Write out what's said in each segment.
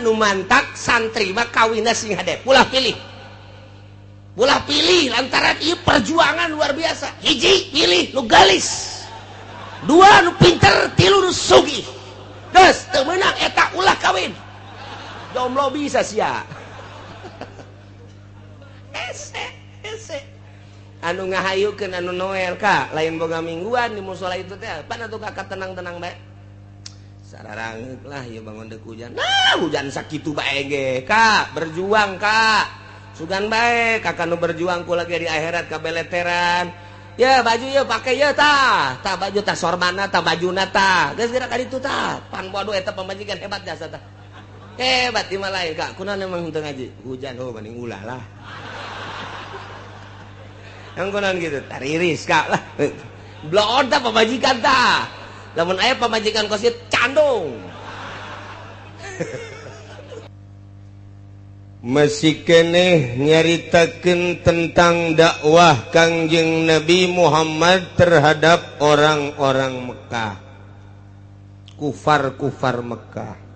Nu mantak santri mah kawinna sing hade, ulah pilih, ulah pilih, lantaran ieu perjuangan luar biasa. Hiji, pilih nu galis, dua, nu pinter, tilu, nu sugih. Geus teu meunang eta, ulah kawin. Jomblo bisa sia. Ese ese anu ngahayukeun anu Noel ka lain boga mingguan di musola itu teh. Pan atuh kakak tenang-tenang bae, sararangeuk lah ya, bangun deuk hujan. Nah, hujan sakitu bae ge, Kak, berjuang, Kak. Sugan bae kakak nu berjuang ku lagi di akhirat kabeleteran. Ya baju ya pakai ya, tah tah baju, tah sorbana, tah bajuna, tah geus geura ka ditu. Tah pan bodoh eta pamajikan hebat jasa, tah hebat di lain, Kak. Kunaon emang henteu ngaji? Hujan. Oh, mending ulah lah. Yang kunaon gitu tariris, Kak, lah bloon. Tah pamajikan, tah lamun aya pamajikan kos candung. Masih keneh nyaritakeun tentang dakwah Kangjeng Nabi Muhammad terhadap orang-orang Mekah, kufar-kufar Mekah.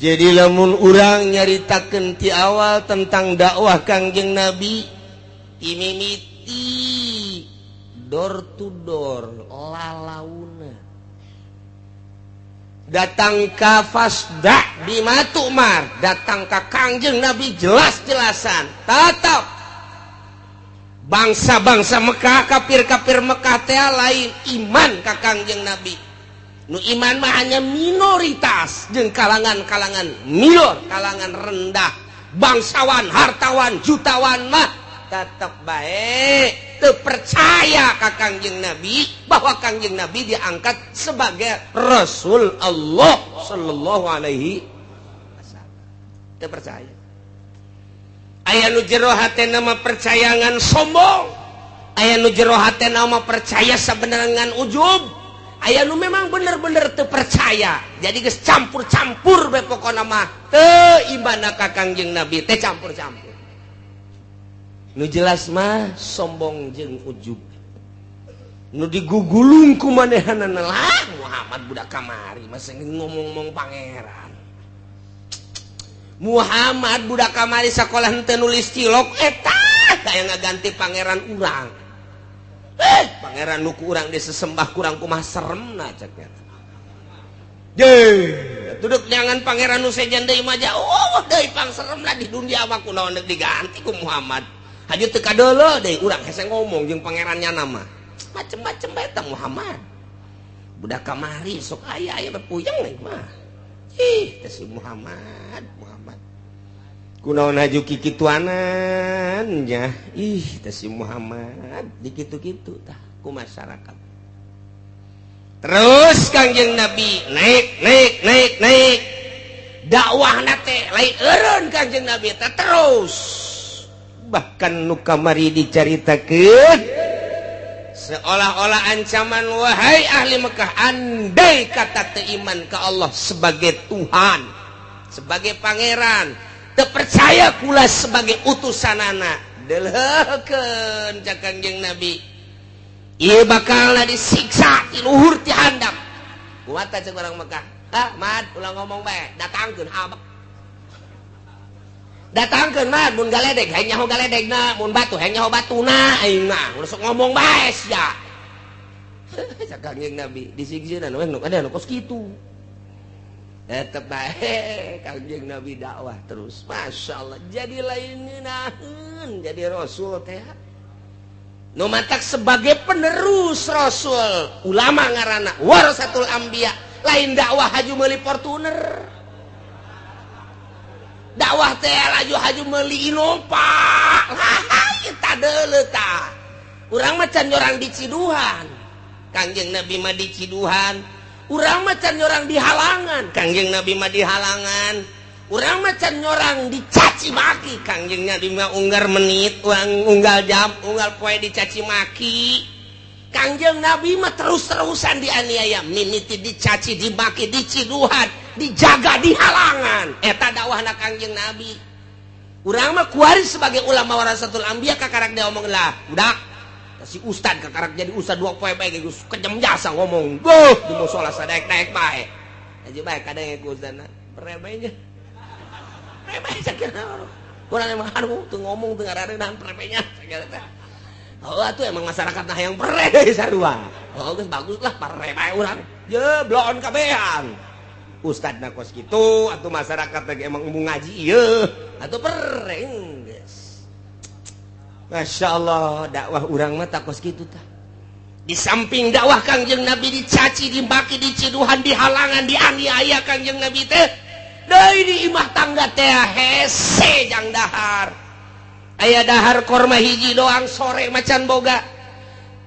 Jadi lamun urang nyaritakeun ti awal tentang dakwah Kangjeng Nabi, imimiti door to door, lalauna datang ka fasda bima tu'mar, datang ka Kangjeng Nabi jelas-jelasan, tetap bangsa-bangsa Mekah, kafir-kafir Mekah teh lain iman ka Kangjeng Nabi. Nu iman mah hanya minoritas jeung kalangan-kalangan minor, kalangan rendah, bangsawan, hartawan, jutawan mah tetap baik percaya ka Kangjeng Nabi bahwa Kangjeng Nabi diangkat sebagai Rasul Allah Shallallahu Alaihi Wasallam. Teu percaya. Aya nu jero hatena mah percaya ngan sombong, aya nu jero hatena mah percaya sebenarnya ngan ujub, aya nu memang bener-bener teu percaya. Jadi geus campur-campur be. Pokona mah teu iman ka Kangjeng Nabi teh campur-campur. Nu jelas mah sombong jeung ujub nu digugulung ku manehanana lah. Muhammad budak kamari masa ngomong-ngomong pangeran, Muhammad budak kamari sekolah henteu nulis cilok, eta kayak ngaganti pangeran urang. Eh, pangeran nu ku urang disesembah kurang kumaha seremna, cek eta. Ye, duduk jangan pangeran nu sejen deui mah jauh deui pang seremna di dunia mah. Kunaon deuk diganti ku Muhammad? Haju teu kadeuleu deui urang hese ngomong jeung pangerannya nama macem-macem bae. Eta Muhammad budak kamari sok aya aya puyeng nih mah. Ih, teh si Muhammad, Muhammad kunaon haju kikituanan nya? Ih, teh si Muhammad dikitu-kitu tah ku masyarakat. Terus Kangjeng Nabi naik, naik, naik, naik dakwah teh, lain eureun Kangjeng Nabi teh terus. Bahkan nu kamari dicaritakeun seolah-olah ancaman, "Wahai ahli Mekah, andai kata teu iman ke Allah sebagai Tuhan, sebagai pangeran, terpercaya pula sebagai utusanana, deleukeun," cak Kangjeng Nabi, "ieu bakal disiksa ti luhur ti handap." Kuat cek orang Mekah, "Ah, Mad, ulah ngomong bae, datangkeun abek, datangkeun, Mad. Mun galedeg hayang nyaho galedegna, mun batu hayang nyaho batuna, aing mah ulah sok ngomong bae sia," cak Kangjeng Nabi. Disiksa we nu ada nu kos kitu. Tetep bae Kangjeng Nabi dakwah terus. Masya Allah, jadi lain ngeunaheun jadi rasul teh. Nu matak sebagai penerus rasul, ulama ngaranna warasatul anbiya, lain dakwah haju meuli Fortuner, dakwah teh laju haju meuli Innova. Kita deuleu tah, urang mah can nyorang di Ciduhan, Kangjeng Nabi mah di Ciduhan. Urang mah can nyorang di halangan, Kangjeng Nabi mah di halangan. Urang mah can nyorang dicaci maki, Kangjeng Nabi mah unggal menit, uang unggal jam, unggal poe dicaci maki. Kangjeng Nabi mah terus-terusan dianiaya, mimiti dicaci, dimaki, diciduhan, dijaga di halangan. Eta dakwahna Kangjeng Nabi. Urang mah kuari sebagai ulama warasatul anbiya kakarak dia omong lah, budak. Si ustad kakarak jadi ustad 2 poe bae geus kejam jasa ngomong. Duh, di musola sadaek-daek bae. Aja bae kadang ku ustadna. Prebenya. Prebe sakira. Kurang emang aduh teu ngomong teu ngarareunaan prebenya sakira teh. Oh atuh emang masyarakat nah yang pre sarua. Oh geus bagus lah pare bae urang. Ye bloon kabehan. Ustadna kos kitu atuh masyarakat lagi emang embung ngaji ieu atuh pere geus. Masya Allah dakwah urang mah tak kos kitu tah. Di samping dakwah Kangjeng Nabi dicaci, dimaki, diciduhan, dihalangan, dianiaya Kangjeng Nabi teh. Deui di imah tangga teh hese jang dahar. Aya dahar korma hiji doang sore macan boga.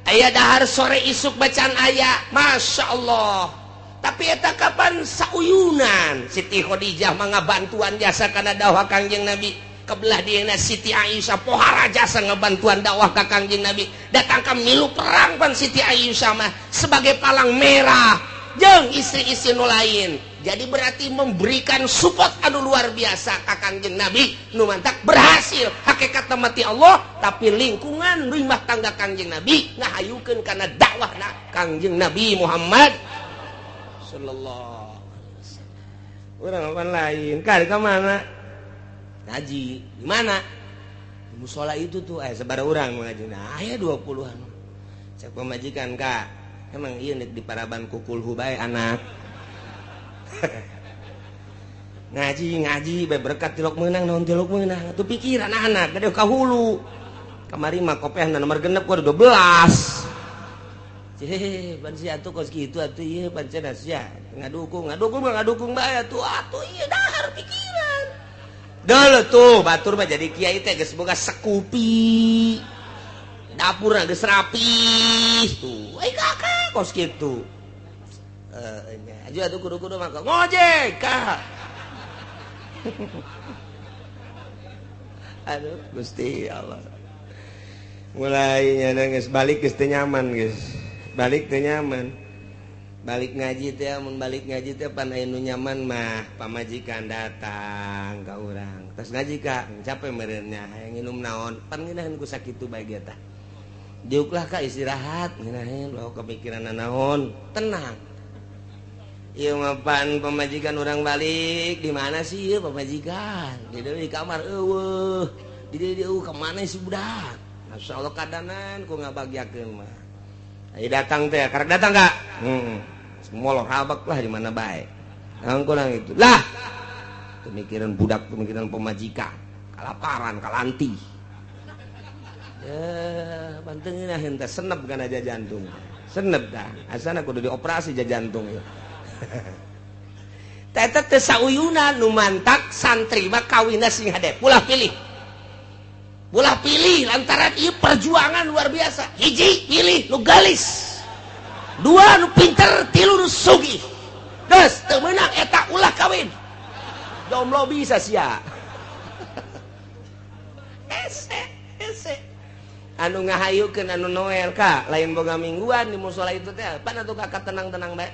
Aya dahar sore isuk macan aya. Masya Allah. Tapi eta kapan sauyunan Siti Khadijah mah ngabantuan jasa kana dakwah Kangjeng Nabi. Kebelah dieuna Siti Aisyah pohara jasa ngebantuan dakwah ka Kangjeng Nabi. Datang ka milu perang pan Siti Aisyah mah sebagai palang merah jeung istri-istri nu lain. Jadi berarti memberikan support anu luar biasa ka Kangjeng Nabi nu mantak berhasil hakikat mati Allah, tapi lingkungan rumah tangga Kangjeng Nabi ngahayukeun kana dakwahna Kangjeng Nabi Muhammad sallallahu alaihi wasallam. Urang apa lain kali ka mana? Ngaji di mana? Di musola itu tuh sabaraha urang ngaji. Nah, aya 20-an. Cek pamajikan ka, emang ieu nek di paraban kukulhu bae anak. Ngaji ngaji bae berkat tilok meunang naon tilok meunang. Atuh pikiran anak gede ka hulu. Kamari mah kopehna nomor genep kudu 12. Cih, pan sia atuh kos kitu atuh ieu pancen sia ngadukung ngadukung mah ngadukung bae atuh atuh ieu dahar pikiran. Dulu tuh batur mah jadi kiai teh geus boga sekupi. Dapurna geus rapi tuh. Ai kakak kos kitu. Nya aja atuh kudu-kudu mah ngojek kak. Aduh Gusti Allah. Mulai nya geus balik geus teu nyaman geus. Balik teu nyaman. Balik ngaji teh mun balik ngaji teh pan aya nu nyaman mah pamajikan datang ka urang. Tos ngaji ka capek meureunnya hayang nginum naon pan ngeunaheun ku sakitu bae ge tah. Diuklah ka istirahat ngeunaheun loh kepikiran naon tenang. Ieu mah pan pamajikan urang balik di mana sih ieu pamajikan? Di di kamar eueuh. Di dieu ka mana si budak? Masyaallah kadanan ku ngabagyakeun mah. Ayo datang teh, karek datang kak? Molor habak lah di mana bae. Nang kurang itu. Lah. Pemikiran budak, pemikiran pemajikan, kalaparan, kalanti. Ya, pantengin henteu senep kana aja jantung. Senep dah. Asana kudu dioperasi ja jantung ieu. Teh teh sauyunan nu mantak santri mah kawinna sing hade. Ulah pilih. Ulah pilih lantaran ieu perjuangan luar biasa. Hiji pilih nu galis. Dua nu pinter, tilu nu sugih. Geus teu meunang eta ulah kawin. Jomblo bisa sia. Ese, ese. Anu ngahayukeun anu Noel ka, lain boga mingguan di musola itu teh. Pan atuh kakak tenang-tenang bae.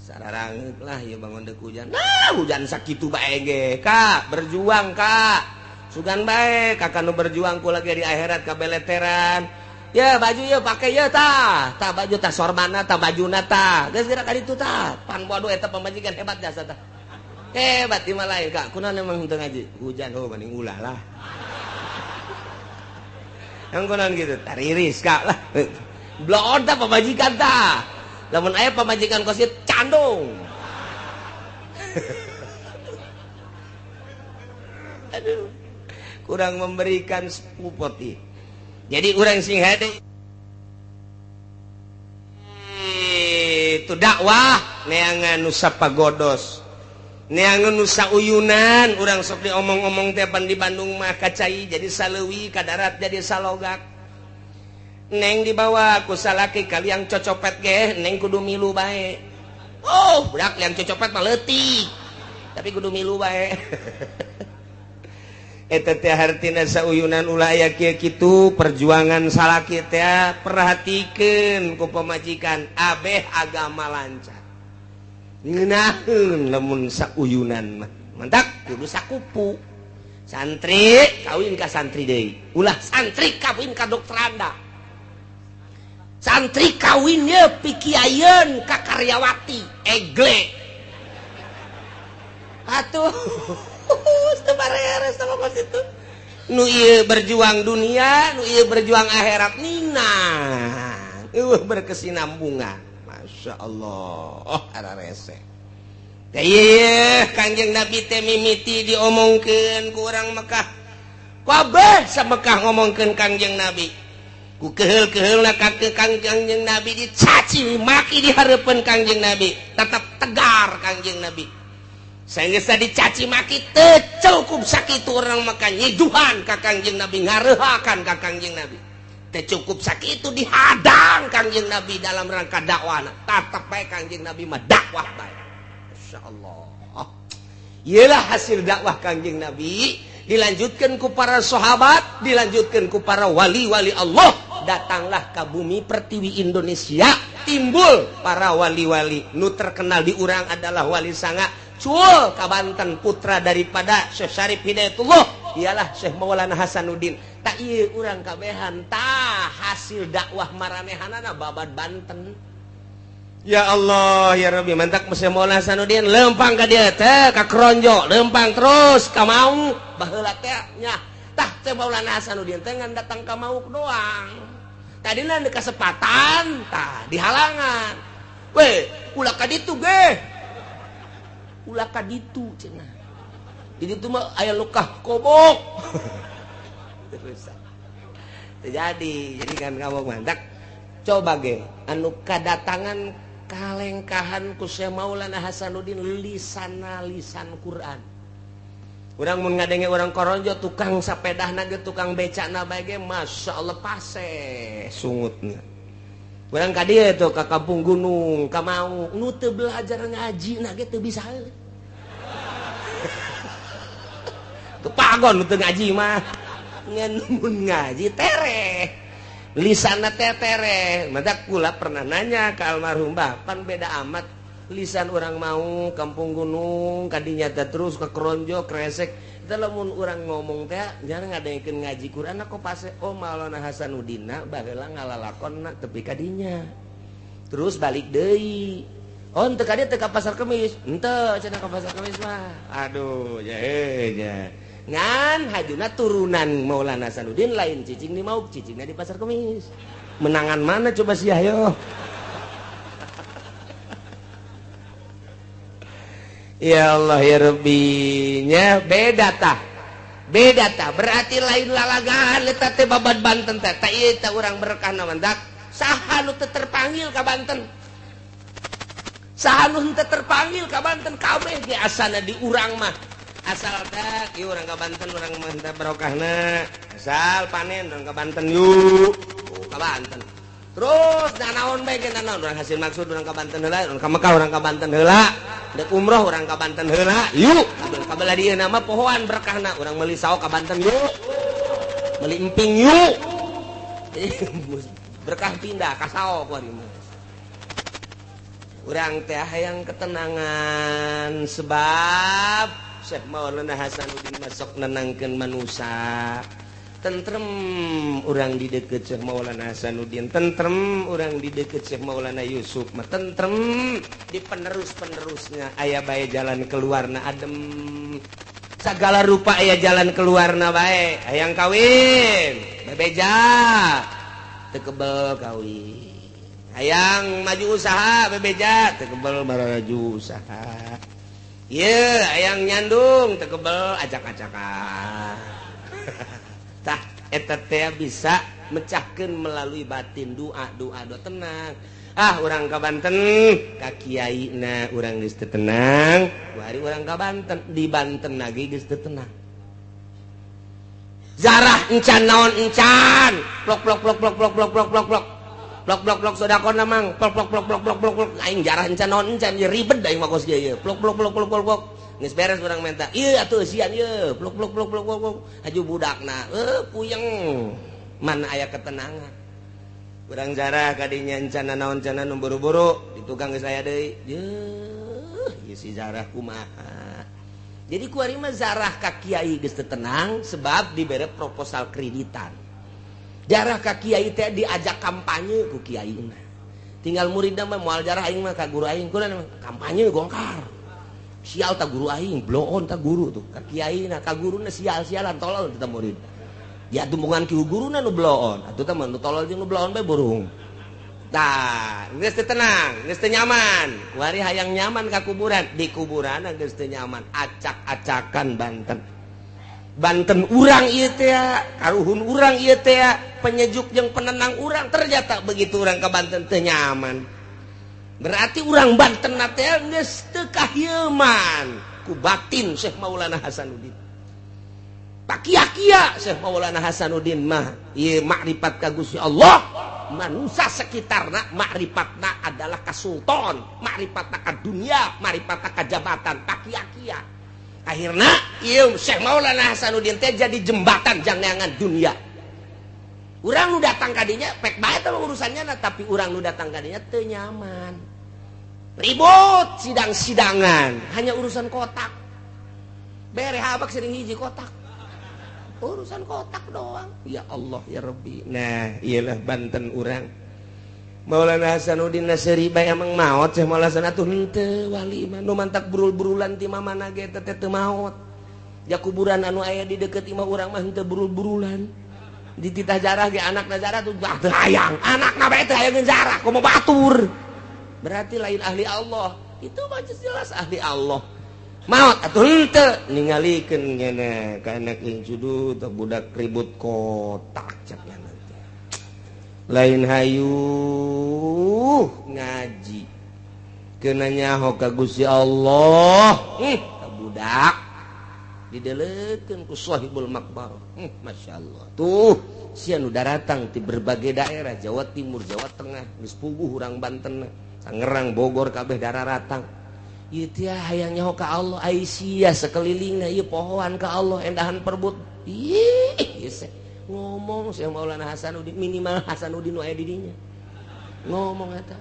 Sararangeuk lah ieu bangun deuk hujan. Nah, hujan sakitu bae ge. Kak, berjuang kak. Sugan bae kakak nu berjuang ku lagi di akhirat ka beleteran. Ya baju ya pakai ya tah. Tah baju tah sorbana tah bajuna tah. Geus geura ka ditu tah. Pan bodo eta pamajikan hebat jasa tah. Hebat di mah lain kak. Kunaon emang henteu ngaji? Hujan oh mending ulah lah. Yang kunaon gitu tariris kak lah. Bloon tah pamajikan tah. Lamun aya pamajikan kos ieu candung. Aduh. Kurang memberikan support. Jadi urang sing hade itu dakwah neangan nu sapagodos, neangan nu sauyunan. Urang sok diomong-omong teh pan di Bandung mah kacai jadi saleuwi, ka darat jadi salogak. Neng dibawa ku salaki kaliang cocopet ge, neng kudu milu bae. Oh, budak liang cocopet mah leutik. Tapi kudu milu bae. Eta teh hartina sauyunan ulah aya kieu kitu perjuangan salaki teh perhatikeun ku pamajikan abeh agama lancar. Ngeunaheun lamun sauyunan mah. Mantak kudu sakupu. Santri kawin ka santri deui. Ulah santri kawin ka dokteranda. Santri kawin ye pikiayeun ka karyawati egle. Atuh teu bareres sama kos itu. Nu ieu berjuang dunia, nu ieu berjuang akhirat nina. Eueuh berkesinambungan. Masya Allah, ararese. Teh ieu Kangjeng Nabi teh mimiti diomongkeun ku urang Mekah. Kabeh sa Mekah ngomongkeun Kangjeng Nabi. Ku keheul-keheulna ka Kangjeng Nabi dicaci maki di hareupeun Kangjeng Nabi, tetap tegar Kangjeng Nabi. Sanggeus dicaci maki teu cukup sakitu urang Mekah nyiduhan ka Kangjeng Nabi, ngareuhakan ka Kangjeng Nabi. Teu cukup sakitu dihadang Kangjeng Nabi dalam rangka dakwahna, tetep bae Kangjeng Nabi mah dakwah bae. Masyaallah. Ieulah hasil dakwah Kangjeng Nabi dilanjutkan ku para sahabat, dilanjutkan ku para wali-wali Allah. Datanglah ke bumi pertiwi Indonesia, timbul para wali-wali. Nu terkenal di urang adalah wali sanga cul ka Banten, putra daripada Syekh Syarif Hidayatullah, ialah Syekh Maulana Hasanuddin. Tak ieu urang kabehan tah hasil dakwah maranehanana babad Banten. Ya Allah ya Rabbi, mantak Syekh Maulana Hasanuddin lempang ka dieu teh ka Kronjo, lempang terus ka Mauk baheula teh nya. Tah Syekh Maulana Hasanuddin teh ngan datang ka Mauk doang. Tadina di kesempatan tah dihalangan. We, ulah ka ditu ge. Ulah ka ditu cenah. Di ditu mah aya lukah kobok. Terus terjadi, jadi kan kamu mantak coba ge anu kadatangan kalengkahan ku Syekh Maulana Hasanuddin lisana lisan Quran. Urang mun ngadenge urang Koronjo tukang sapedahna ge tukang becakna bae ge masyaallah paseh sungutna. Urang ka dieu tuh ka kampung gunung ka Mauk nu teu belajar ngaji na ge teu bisa. Teu pagon nu teu ngaji mah. Ngan mun ngaji tereh. Lisanna teh tereh. Matak kula pernah nanya ka almarhum Bah, pan beda amat lisan orang mau kampung gunung kadinya teh terus ke Kronjo Kresek. Teh lamun urang ngomong teh jangan ngadengkeun ngaji Quran kok pase oh Maulana Hasanuddin baheula ngalalakonna tepi kadinya. Terus balik deui. Oh henteu ka dieu teh ka pasar Kemis. Henteu cenah ka pasar Kemis mah. Aduh ya nya. Ngan hajuna turunan Maulana Hasanuddin lain cicing di Mauk, cicingna di pasar Kemis. Menangan mana coba sia yo? Ya Allah ya Rabbi nya beda tah. Beda tah berarti lain lalagaan eta teh babad Banten teh. Tah ieu teh urang berkahna mandak. Saha nu teu terpanggil ka Banten? Saha nu henteu terpanggil ka Banten kabeh ge asana di urang mah. Asal teh ieu urang ka Banten urang mah henteu barokahna. Asal panen urang ka Banten yuk. Ka Banten. Terus nanaon bae ge nanaon urang hasil maksud urang ka Banten heula, urang ka Mekah urang ka Banten heula. Dek umroh urang ka Banten heula yuk. Kabelah dieu nama pohoan berkahna urang meuli saok ka Banten yuk. Meuli emping yuk. Berkah pindah ka saok kuari mah. Urang teh hayang ketenangan sebab Syekh Maulana Hasanuddin masuk nenangkeun manusia. Tentrem urang di deket Syekh Maulana Hasanuddin, tentrem urang di deket Syekh Maulana Yusuf mah tentrem di penerus-penerusnya aya bae jalan keluarna adem. Segala rupa aya jalan keluarna bae. Hayang kawin, bebeja teu kebel kawin. Hayang maju usaha bebeja teu kebel maju usaha. Ieu hayang nyandung teu kebel acak-acakan. Tah eta teh bisa mecahkeun melalui batin doa doa doa tenang. Ah urang ka Banten ka kiaina urang geus teu tenang, kuari urang ka Banten di Banten lagi geus teu tenang. Zarah encan naon encan, plok plok plok plok plok plok plok plok plok. Plok plok plok sedekahna mang, plok plok plok plok plok plok plok aing jarah encan naon encan ieu ribet aing mah kos ieu. Plok plok plok plok plok plok. Geus beres urang menta. Ieu atuh eusian ieu. Plok plok plok plok plok. Haju budakna, puyeng. Mana aya ketenangan. Urang jarah kadinya encan naon encan nu buru-buru, di tukang geus aya deui. Yeuh, ieu si jarah kumaha. Jadi kuari mah zarah ka kiai geus teu tenang sebab dibere proposal kreditan. Jarah ka kiai teh diajak kampanye ku kiaina. Tinggal muridna mah moal jarah aing mah ka guru aing kunaon kampanye Golkar. Sial ta guru aing, bloon ta guru tuh ka kiaina, ka guruna sial-sialan tolol teh murid. Ya tumpungan ki guruna nu bloon, atuh teh mah nu tolol jeung nu bloon bae burung. Tah, geus teu tenang, geus teu nyaman. Kuari hayang nyaman ka kuburan, di kuburan geus teu nyaman, acak-acakan Banten. Banten urang ieu teh, karuhun urang ieu teh, penyejuk jeung penenang urang, ternyata begitu urang ka Banten teu nyaman. Berarti urang Banten teh geus teu kahieuman ku batin Syekh Maulana Hasanuddin. Pakia-kia Syekh Maulana Hasanuddin mah ieu makrifat ka Gusti Allah. Manusia sekitarna makrifatna adalah ka sultan, makrifatna ka dunia, makrifatna ka jabatan, pakia-kia. Akhirna ieu Syekh Maulana Hasanuddin teh jadi jembatan jang neangan dunia. Urang nu datang ka dinya pek bae teh urusannya na, tapi urang nu datang ka dinya teu nyaman. Ribut sidang-sidangan, hanya urusan kotak. Bere habak sering hiji kotak. Urusan kotak doang. Ya Allah ya Rabbi. Nah, iyalah Banten urang. Maulana Hasanuddin Nasri bae emang maot Syekh Maulana Hasan atuh henteu wali mah nu mantak burul-burulan ti mamana ge teh teu maot. Ya kuburan anu aya di deukeut imah urang mah henteu burul-burulan. Dititah jarah ge anakna jarah tuh bah teu hayang. Anakna bae teu hayang jarah komo batur. Berarti lain ahli Allah. Itu mah jelas ahli Allah. Maot atuh henteu ningalikeun ngene ka anak incudu teh budak ribut kotak cek nya teh. Lain hayu ngaji. Keuna nyaho ka Gusti Allah. Ka budak didelekeun ku sahibul maqbarah. Masyaallah. Tuh sia nu daratang ti berbagai daerah Jawa Timur, Jawa Tengah, geus puguh urang Banten, Tangerang, Bogor kabeh dararatang. Ieu teh hayang nyaho ka Allah, ai sia sakelilingna ieu pohoan ka Allah endahan perbut. Ih, ieu ngomong Syekh Maulana Hasanuddin minimal Hasanuddin nu aya di dinya. Ngomong eta.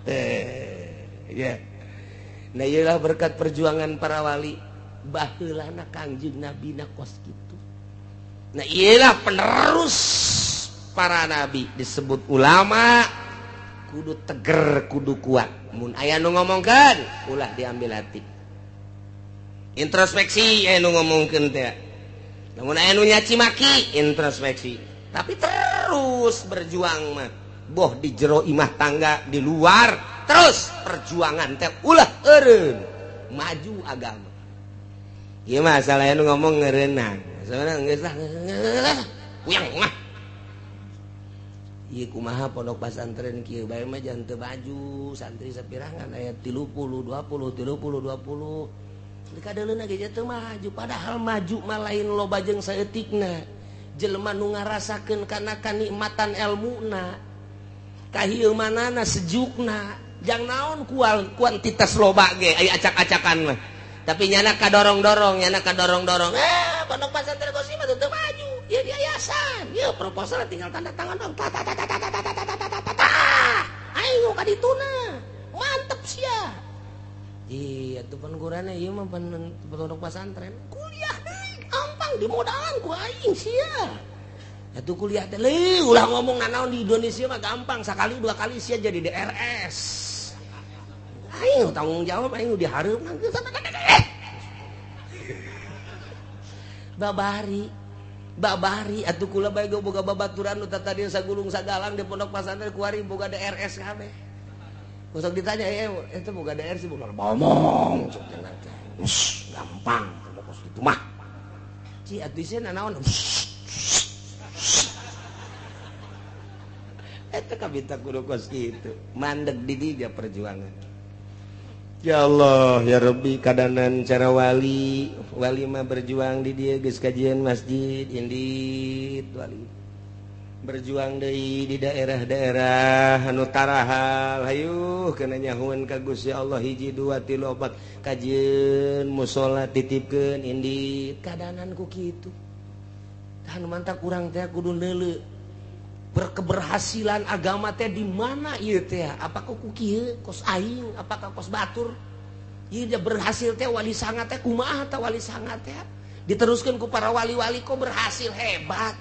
Teh, ya. Nah ieu lah berkat perjuangan para wali baheulana Kangjeng Nabi na kos kitu. Nah ieu lah penerus para nabi disebut ulama. Kudu teger, kudu kuat. Mun aya nu ngomongkeun, ulah diambil hati. Introspeksi aya nu ngomongkeun teh. Lamun aya nu nyaci maki, introspeksi. Tapi terus berjuang mah. Boh di jero imah tangga, di luar, terus perjuangan teh ulah eureun. Maju agama. Ieu mah salah anu ngomong ngeureunang. Salah geus lah. Kuyang mah. Ieu kumaha pondok pesantren kieu bae mah jangan teu baju santri sapirangan aya 30 20 30 20 dikadeuleuna ge teu maju padahal maju mah lain loba jeung saeutikna jelema nu ngarasakeun kana kanikmatan elmuna kahieumanana sejukna jang naon kuantitas loba ge aya acak-acakan mah tapi nyana kadorong-dorong nyana kadorong-dorong pondok pesantren Qosim mah teu maju. Ya yayasan, ya proposal tinggal tanda tangan dong. Ta ta ta ta ta ta ta ta ta ta ta. Ayo ka dituna. Mantep sia. Iya tuh pengurana ieu mah pondok pesantren. Kuliah deui gampang dimodalan ku aing sia. Atuh kuliah teh leuh ulah ngomong nanaon di Indonesia mah gampang sakali dua kali sia jadi DRS. Aing tanggung jawab aing dihareup Babari babari atuh kula bae boga babaturan nu tadi sagulung sagalang di pondok pesantren kuari boga DRS kabeh. Sok ditanya eta boga DRS boga ngomong cek teh. Gampang kos kitu mah. Ci atuh sieun nanaon. Eta kabita kudu kos kitu. Mandeg di dinya perjuangan. Ya Allah ya Rabbi kadanan cara wali wali mah berjuang di dia geus kajian masjid indit wali berjuang deui di daerah-daerah anu tarahal hayuh kana nyahueun ka Gusti Allah hiji dua tilu opat kajian musala titipkeun indit kadanan ku kitu tah nu mantak urang teh kudu neuleu berkeberhasilan agama teh di mana ieu teh apakah ku kieu kos aing apakah kos batur ieu dia berhasil teh wali sanga teh kumaha tah wali sanga teh diteruskeun ku para wali-wali kok berhasil hebat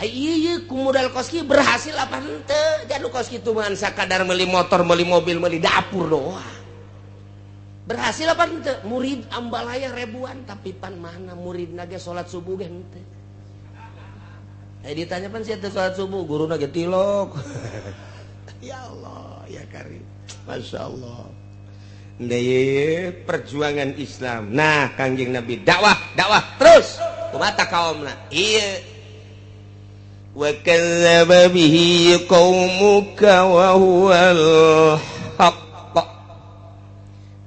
Ieu ku modal kos kieu berhasil apa henteu? Jadi kos kitu mah sakadar meuli motor, meuli mobil, meuli dapur doang. Berhasil apa henteu? Murid ambalaya ribuan, tapi pan mana muridna ge salat subuh ge henteu. Ditanya pan sia teu salat subuh, guruna ge tilok. Ya Allah, ya Karim. Masya Allah. Nah, perjuangan Islam. Nah, Kangjeng Nabi dakwah, dakwah terus. Kumaha kaumna? Iya. Wa kadzdzaba bihi qaumuka wa huwal haqq.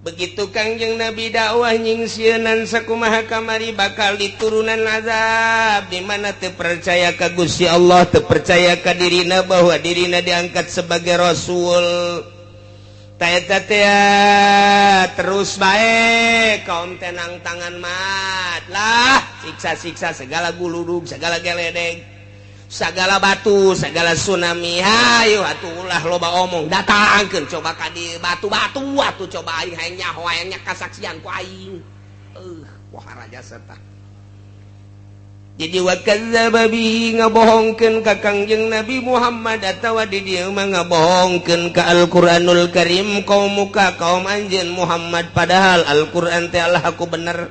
Begitu Kangjeng Nabi dakwah nyingsieunan sakumaha kamari bakal diturunan azab di mana teu percaya ka Gusti Allah, teu percaya ka dirina bahwa dirina diangkat sebagai rasul. Taeta teh terus bae kaum tenang tangan mat lah, siksa-siksa segala guludug, segala geledeg, segala batu, segala tsunami. Hayu atuh ulah loba omong, datangkeun coba ka di batu-batu atuh coba aing hayang nyaho, hayang kasaksian ku aing. Wah raja serta. Jadi wa kadzdzaba bihi ngabohongkeun ka Kangjeng Nabi Muhammad atawa di dieu mah ngabohongkeun ka Al-Qur'anul Karim kaumuka kaum anjeun Muhammad, padahal Al-Qur'an teh Allah aku bener.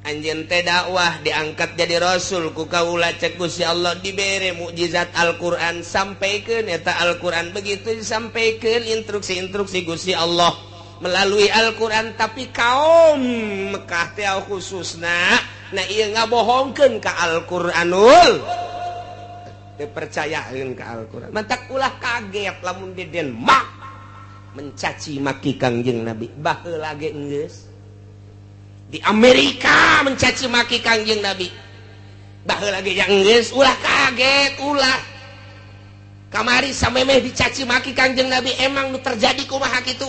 Anjeun teh dakwah diangkat jadi rasul ku kaula cek Gusti Allah, dibere mukjizat Al-Qur'an, sampaikeun eta Al-Qur'an, begitu disampaikeun instruksi-instruksi Gusti Allah melalui Al-Qur'an, tapi kaum Mekah teh khususna nah ieu ngabohongkeun ka Al-Qur'anul, teu percayaeun ka Al-Qur'an. Mantak ulah kaget lamun di Denmark mencaci maki Kangjeng Nabi, baheula ge geus di Amerika mencaci maki Kangjeng Nabi, baheula ge yang geus, ulah kaget, ulah kamari samemeh dicaci maki Kangjeng Nabi emang nu terjadi kumaha kitu.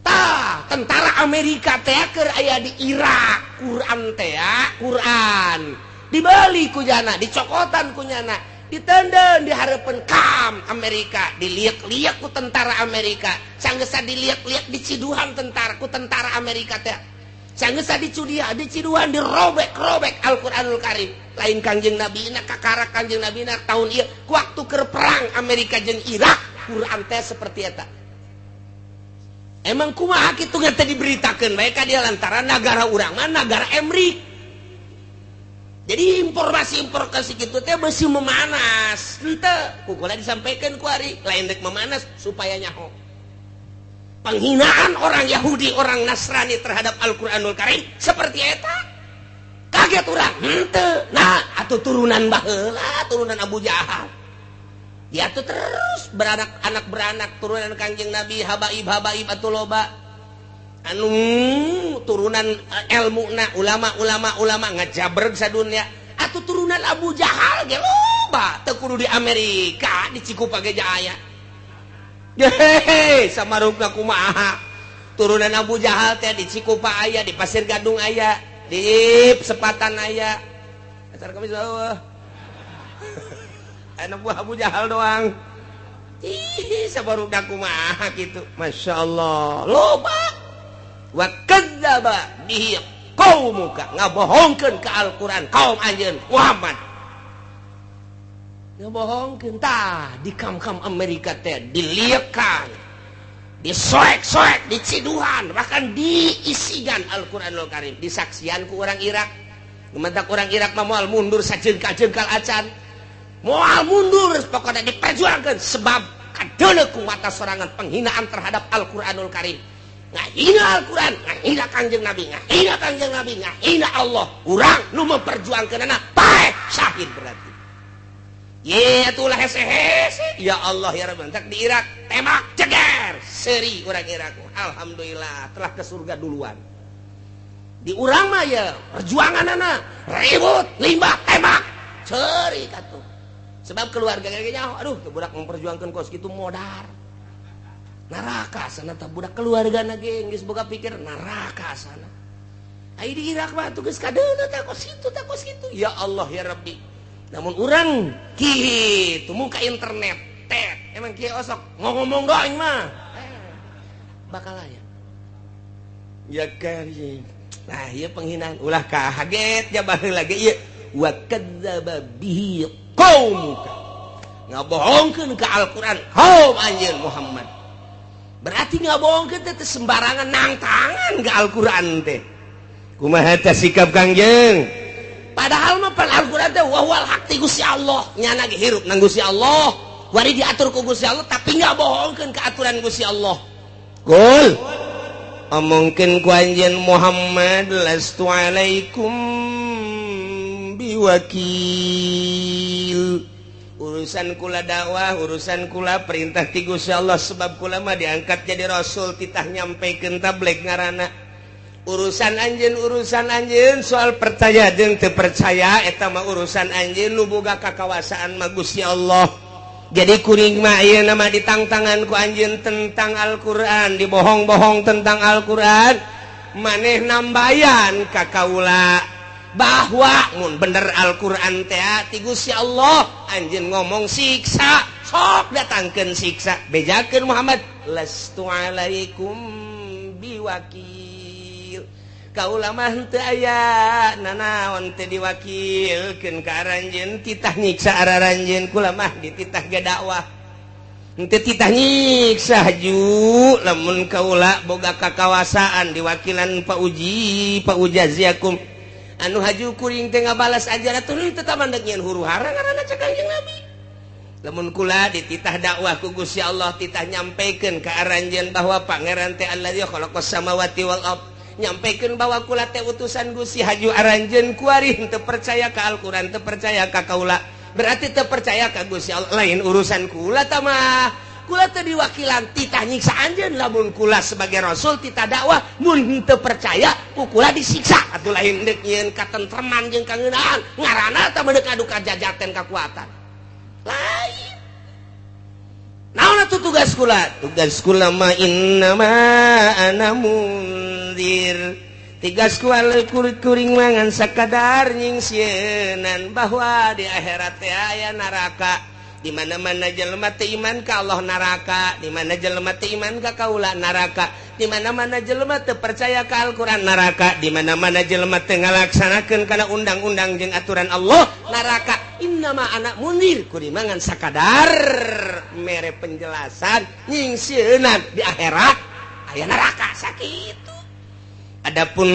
Tah, tentara Amerika teh keur aya di Irak, Quran teh Quran dibeli ku jana, dicokotan ku nyana, ditenden di hareupeun kam Amerika, diliak-liak ku tentara Amerika, sanggeusa diliak-liak diciduhan tentara ku tentara Amerika teh, sanggeusa dicudia diciduhan, dirobek-robek Al-Qur'anul Karim. Lain Kangjeng Nabi na kakara Kangjeng Nabi na tahun ieu waktu keur perang Amerika jeung Irak, Quran teh seperti eta. Emang kumaha kitu teh diberitakeun bae ka dia lantaran nagara urang mah nagara Emrik. Jadi informasi-informasi kitu teh beusi memanas. Henteu ku kula disampaikan ku ari lain rek memanas supaya nyaho. Penghinaan orang Yahudi, orang Nasrani terhadap Al-Qur'anul Karim seperti eta. Kaget urang, henteu. Nah, atuh turunan baheula, turunan Abu Jahal. Dia tuh terus beranak, anak beranak turunan Kangjeng Nabi, habaib habaib atuh loba anu turunan ilmu na ulama ulama ulama ngajabreg sadunya atuh turunan Abu Jahal ge loba teu kudu di Amerika, di Cikupa ge aya. Hehehe, samarukna kumaha turunan Abu Jahal teh di Cikupa aya, di Pasir Gadung aya, di Sepatan aya. Asar kami bawah anak buah Abu Jahal doang. Ih, sabarudak kumaha kitu. Masya Allah, loba. Wa kadzdzaba bihi qaumuka, ngabohongkeun ka Al-Qur'an kaum anjeun Muhammad. Ngabohongkeun tah di kam-kam Amerika teh diliekan, disoek-soek, diciduhan, bahkan diisigan Al-Qur'anul Karim, disaksian ku orang Irak. Gumantak orang Irak mah moal mundur sajengkal-jengkal acan. Moal mundur pokoknya diperjuangkan sebab kadeuleu ku mata sorangan penghinaan terhadap Al-Qur'anul Karim. Ngahina Al-Qur'an, ngahina Kangjeng Nabi, ngahina Kangjeng Nabi, ngahina Allah. Urang nu memperjuangkeunana paeh syahid berarti. Ye atulah hese-hese. Ya Allah ya Rabbi, entak di Irak tembak ceger seri urang Irak. Alhamdulillah telah ke surga duluan. Di urang mah ya perjuanganana ribut, limbah, tembak, seri katuh. Sebab keluarga kayaknya, aduh, tuh budak memperjuangkan kos gitu modar. Neraka sana tah budak keluarga na ge geus boga pikir neraka sana. Ai di Irak mah tuh geus kadeuleu tah kos kitu tah kos kitu. Ya Allah ya Rabbi. Namun urang kitu muka internet tet emang kieu osok ngomong doang mah. Bakal aya. Ya karim. Nah, ieu penghinaan ulah kaget ja baheula ge ieu. Wa kadzdzaba bihi qaumuka, ngabohongkeun ka Al-Qur'an kaum anjeun Muhammad. Berarti ngabohongkeun teh sembarangan nangtangan ke Al-Qur'an teh. Kumaha teh sikap Kangjeng? Padahal mah pan Al-Qur'an teh wahwal hak ti Gusti Allah, nyana ge hirup nang Gusti Allah, wari diatur ku Gusti Allah, tapi ngabohongkeun ka aturan Gusti Allah. Qul, omongkeun ku anjeun Muhammad, lastu alaikum biwakil. Urusan kula dakwah, urusan kula perintah ti Gusti Allah, sebab kula mah diangkat jadi rasul, titah nyampaikan tabligh ngaranna. Urusan anjeun, urusan anjeun soal percaya jeung teu percaya eta mah urusan anjeun, nu boga kakawasaan mah Gusti Allah. Jadi kuring mah ieu nama ditangtangan ku anjeun tentang Al-Qur'an, dibohong-bohong tentang Al-Qur'an, maneh nambayan ka kaula bahwa mun bener Al-Qur'an teh ti Gusti Allah, anjeun ngomong siksa, sok datangkeun siksa. Bejakeun Muhammad, lastu alaikum biwakil. Kaula mah henteu aya nanaon teu diwakilkeun ka aranjeun, titah nyiksa araranjeun, kula mah dititah ge dakwah, henteu titah nyiksa. Haju lamun kaula boga kakawasaan diwakilan fa uji fa ujaziakum, anu haju kuring teh ngabalas ajaran atuh tetap mandek nyieun huru hara ngaranna cek Kangjeng Nabi. Lamun kula dititah dakwah ku Gusti Allah, titah nyampaikan ka aranjeun bahwa pangeran teh allazi khalaqas samawati wal ard, nyampaikan bahwa kula teh utusan Gusti, haju aranjeun kuari teu percaya ka Al-Qur'an, teu percaya ka kaula, berarti teu percaya ka Gusti Allah, lain urusan kula tah mah. Kula teu diwakilan titah nyiksa anjeun. Lamun kula sebagai rasul titah dakwah, mun teu percaya ku kula disiksa atuh, lain deuk nyieun katentreman jeung kangeunaan ngaranna tah, medeuk adu kajajaten kakuatan lain. Naon atuh tugas kula? Tugas kula mah innama ana mundzir, tugas kula kuring mangan sakadar nyingsieunan bahwa di akhirat teh aya neraka, di mana-mana jelema teu iman ka Allah neraka, di mana jelema teu iman ka kaula neraka, di mana-mana jelema teu percaya ka Al-Qur'an neraka, di mana-mana jelema teu ngalaksanakeun kana undang-undang jeung aturan Allah neraka. Innama ana mundzir, kuring mangan sakadar mere penjelasan nyingsieunan di akhirat aya neraka, sakitu. Adapun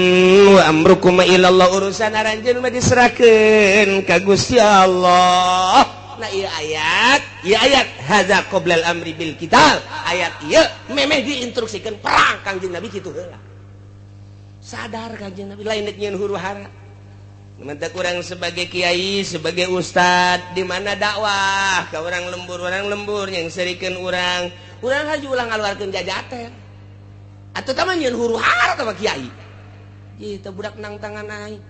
wa amrukum ilallah, urusan aranjeun mah diserahkeun ka Gusti Allah. Nah, ieu ayat, ieu ayat hadza qoblal amri bil qital. Ayat ieu memeh diinstruksikan perang Kangjeng Nabi kitu heula. Sadar Kangjeng Nabi lain deuk nyieun huru hara. Mantap kurang sebagai kiai, sebagai ustad, di mana dakwah ke orang lembur yang serikeun urang, urang haju ulah ngaluarkeun jajaten. Atuh tah mah nyieun huru hara tah mah kiai. Ieu teh budak nang tangan aing.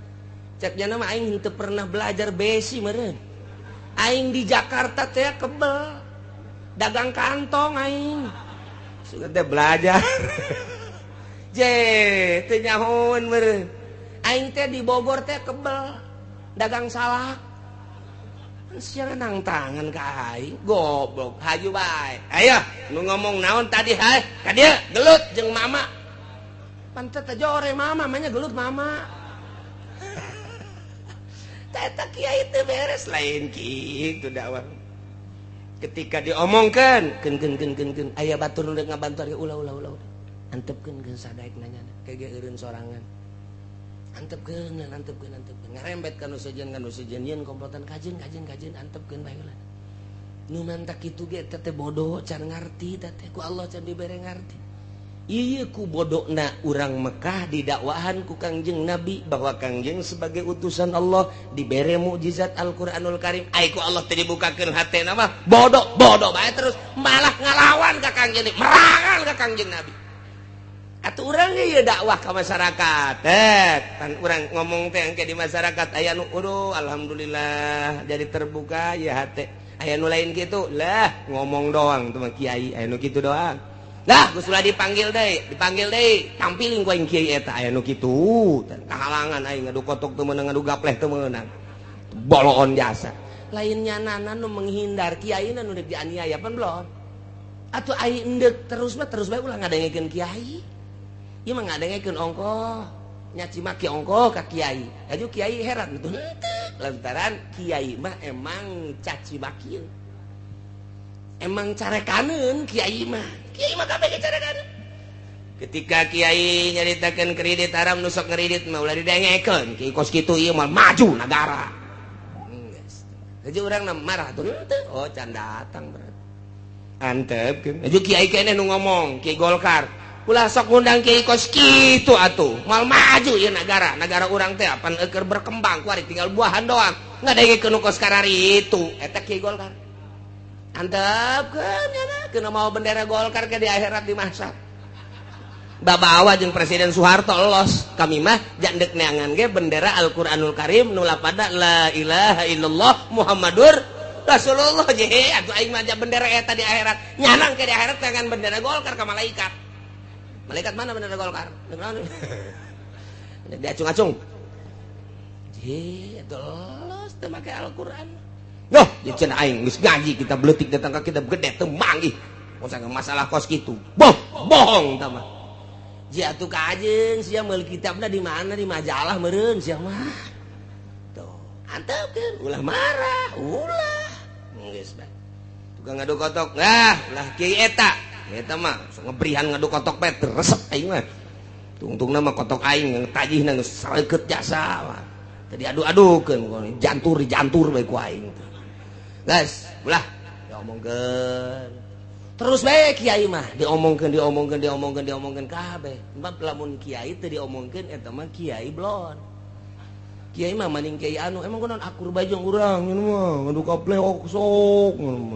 Cek jana mah aing henteu pernah belajar besi meureun. Aing di Jakarta teh kebel dagang kantong aing. Sudah teh belajar. Je, teu nyahoeun meureun. Aing teh di Bogor teh kebel dagang salak. Sia nang tangan ka aing, goblok, haju bae. Ayo, nu ngomong naon tadi hai? Ka dieu gelut jeung mama. Pantet teh jore mama, manya gelut mama. Eta kiai teu beres, lain kitu dakwah. Ketika diomongkeun, keun keun keun keun keun, aya batur nu ngabantu ge, ulah ulah ulah. Antepkeun geus sadaek nanya, kayak ge eureun sorangan. Antepkeun, antepkeun, antepkeun. Ngarembet ka nu sejen yeun komplotan kajeun kajeun kajeun, antepkeun bae heula. Nu mantak kitu ge teh bodoh can ngarti teh, ku Allah can dibere ngarti. Ieu ku bodokna urang Mekah didakwahan ku Kangjeng Nabi bahwa Kangjeng sebagai utusan Allah dibere mukjizat Al-Qur'anul Karim. Ai ku Allah teh dibukakeun hatena mah bodoh bodoh bae terus malah ngalawan ka Kangjeng, merangan ka Kangjeng Nabi. Atuh urang ge ieu dakwah ka masyarakat. Eh, pan urang ngomong teh engke di masyarakat aya nu aduh alhamdulillah jadi terbuka ya hate. Aya nu lain kitu lah ngomong doang tuh mah kiai, aya nu kitu doang. Lah, geus ulah dipanggil deui, tampiling ku aing kiai eta, aya nu kitu. Kahalangan aing ngadu kotok teu meunang, ngadu gapleh teu meunang. Boloon jasa. Lain nyanana nu menghindar, kiai nu deuk dianiaya pan belum. Atuh aing endek terus mah terus bae ulah ngadengekeun kiai. Ieu mah ngadengekeun ongkoh, nyaci maki ongkoh ka kiai. Aju kiai heran tuh henteu. Lantaran kiai mah emang caci maki, emang carekaneun kiai mah. Kiai mah kabeh carekaneun. Ketika kiai nyaritakeun kredit haram nu sok ngredit mah ulah didengekeun. Kiai kos kitu ieu mah maju nagara. Geus. Haji urang marah tuh henteu. Oh can datang berarti. Antepkeun. Haji kiai keneh nu ngomong, Kiai Golkar. Ulah sok ngundang kiai kos kitu atuh. Moal maju ieu nagara. Nagara urang teh apan eueur berkembang kuari tinggal buahan doang. Ngadengekeun nu kos karari itu. Eta Kiai Golkar. Antepkeun nya keuna mau bendera Golkar ke di akhirat di mahsyar. Babawa jeung Presiden Soeharto los kami mah jandek neangan ge bendera Al-Qur'anul Karim nu lapada la ilaha illallah Muhammadur Rasulullah je atuh aing mah bendera eta di akhirat nyanang ke di akhirat dengan bendera Golkar ka malaikat. Malaikat mana bendera Golkar? Diacung-acung. Je atuh los teu make Al-Qur'an. Noh, cenah aing geus ngaji kita beutik datang ka kita gede teu manggih. Masalah kos kitu. Boh, bohong tah mah. Jatuh kajen sia meuli kitabna di mana di majalah meureun sia mah. Tuh, antepkeun ulah marah, ulah. Geus bae. Tukang ngadu kotok, nah, ulah kiai eta. Eta mah sok ngebrihan ngadu kotok bae resep aing mah. Tungtungna mah kotok aing tajihna geus saleukeut jasa mah. Tadi adu-adukeun jantur dijantur bae ku aing teh. Guys, ulah diomongkeun. Terus bae kiai mah diomongkeun diomongkeun diomongkeun diomongkeun kabeh. Sebab lamun kiai teu diomongkeun eta mah kiai blon. Kiai mah maning kiai anu emang kunaon akur bae jeung urang nyeun mah ngadu kaple osok,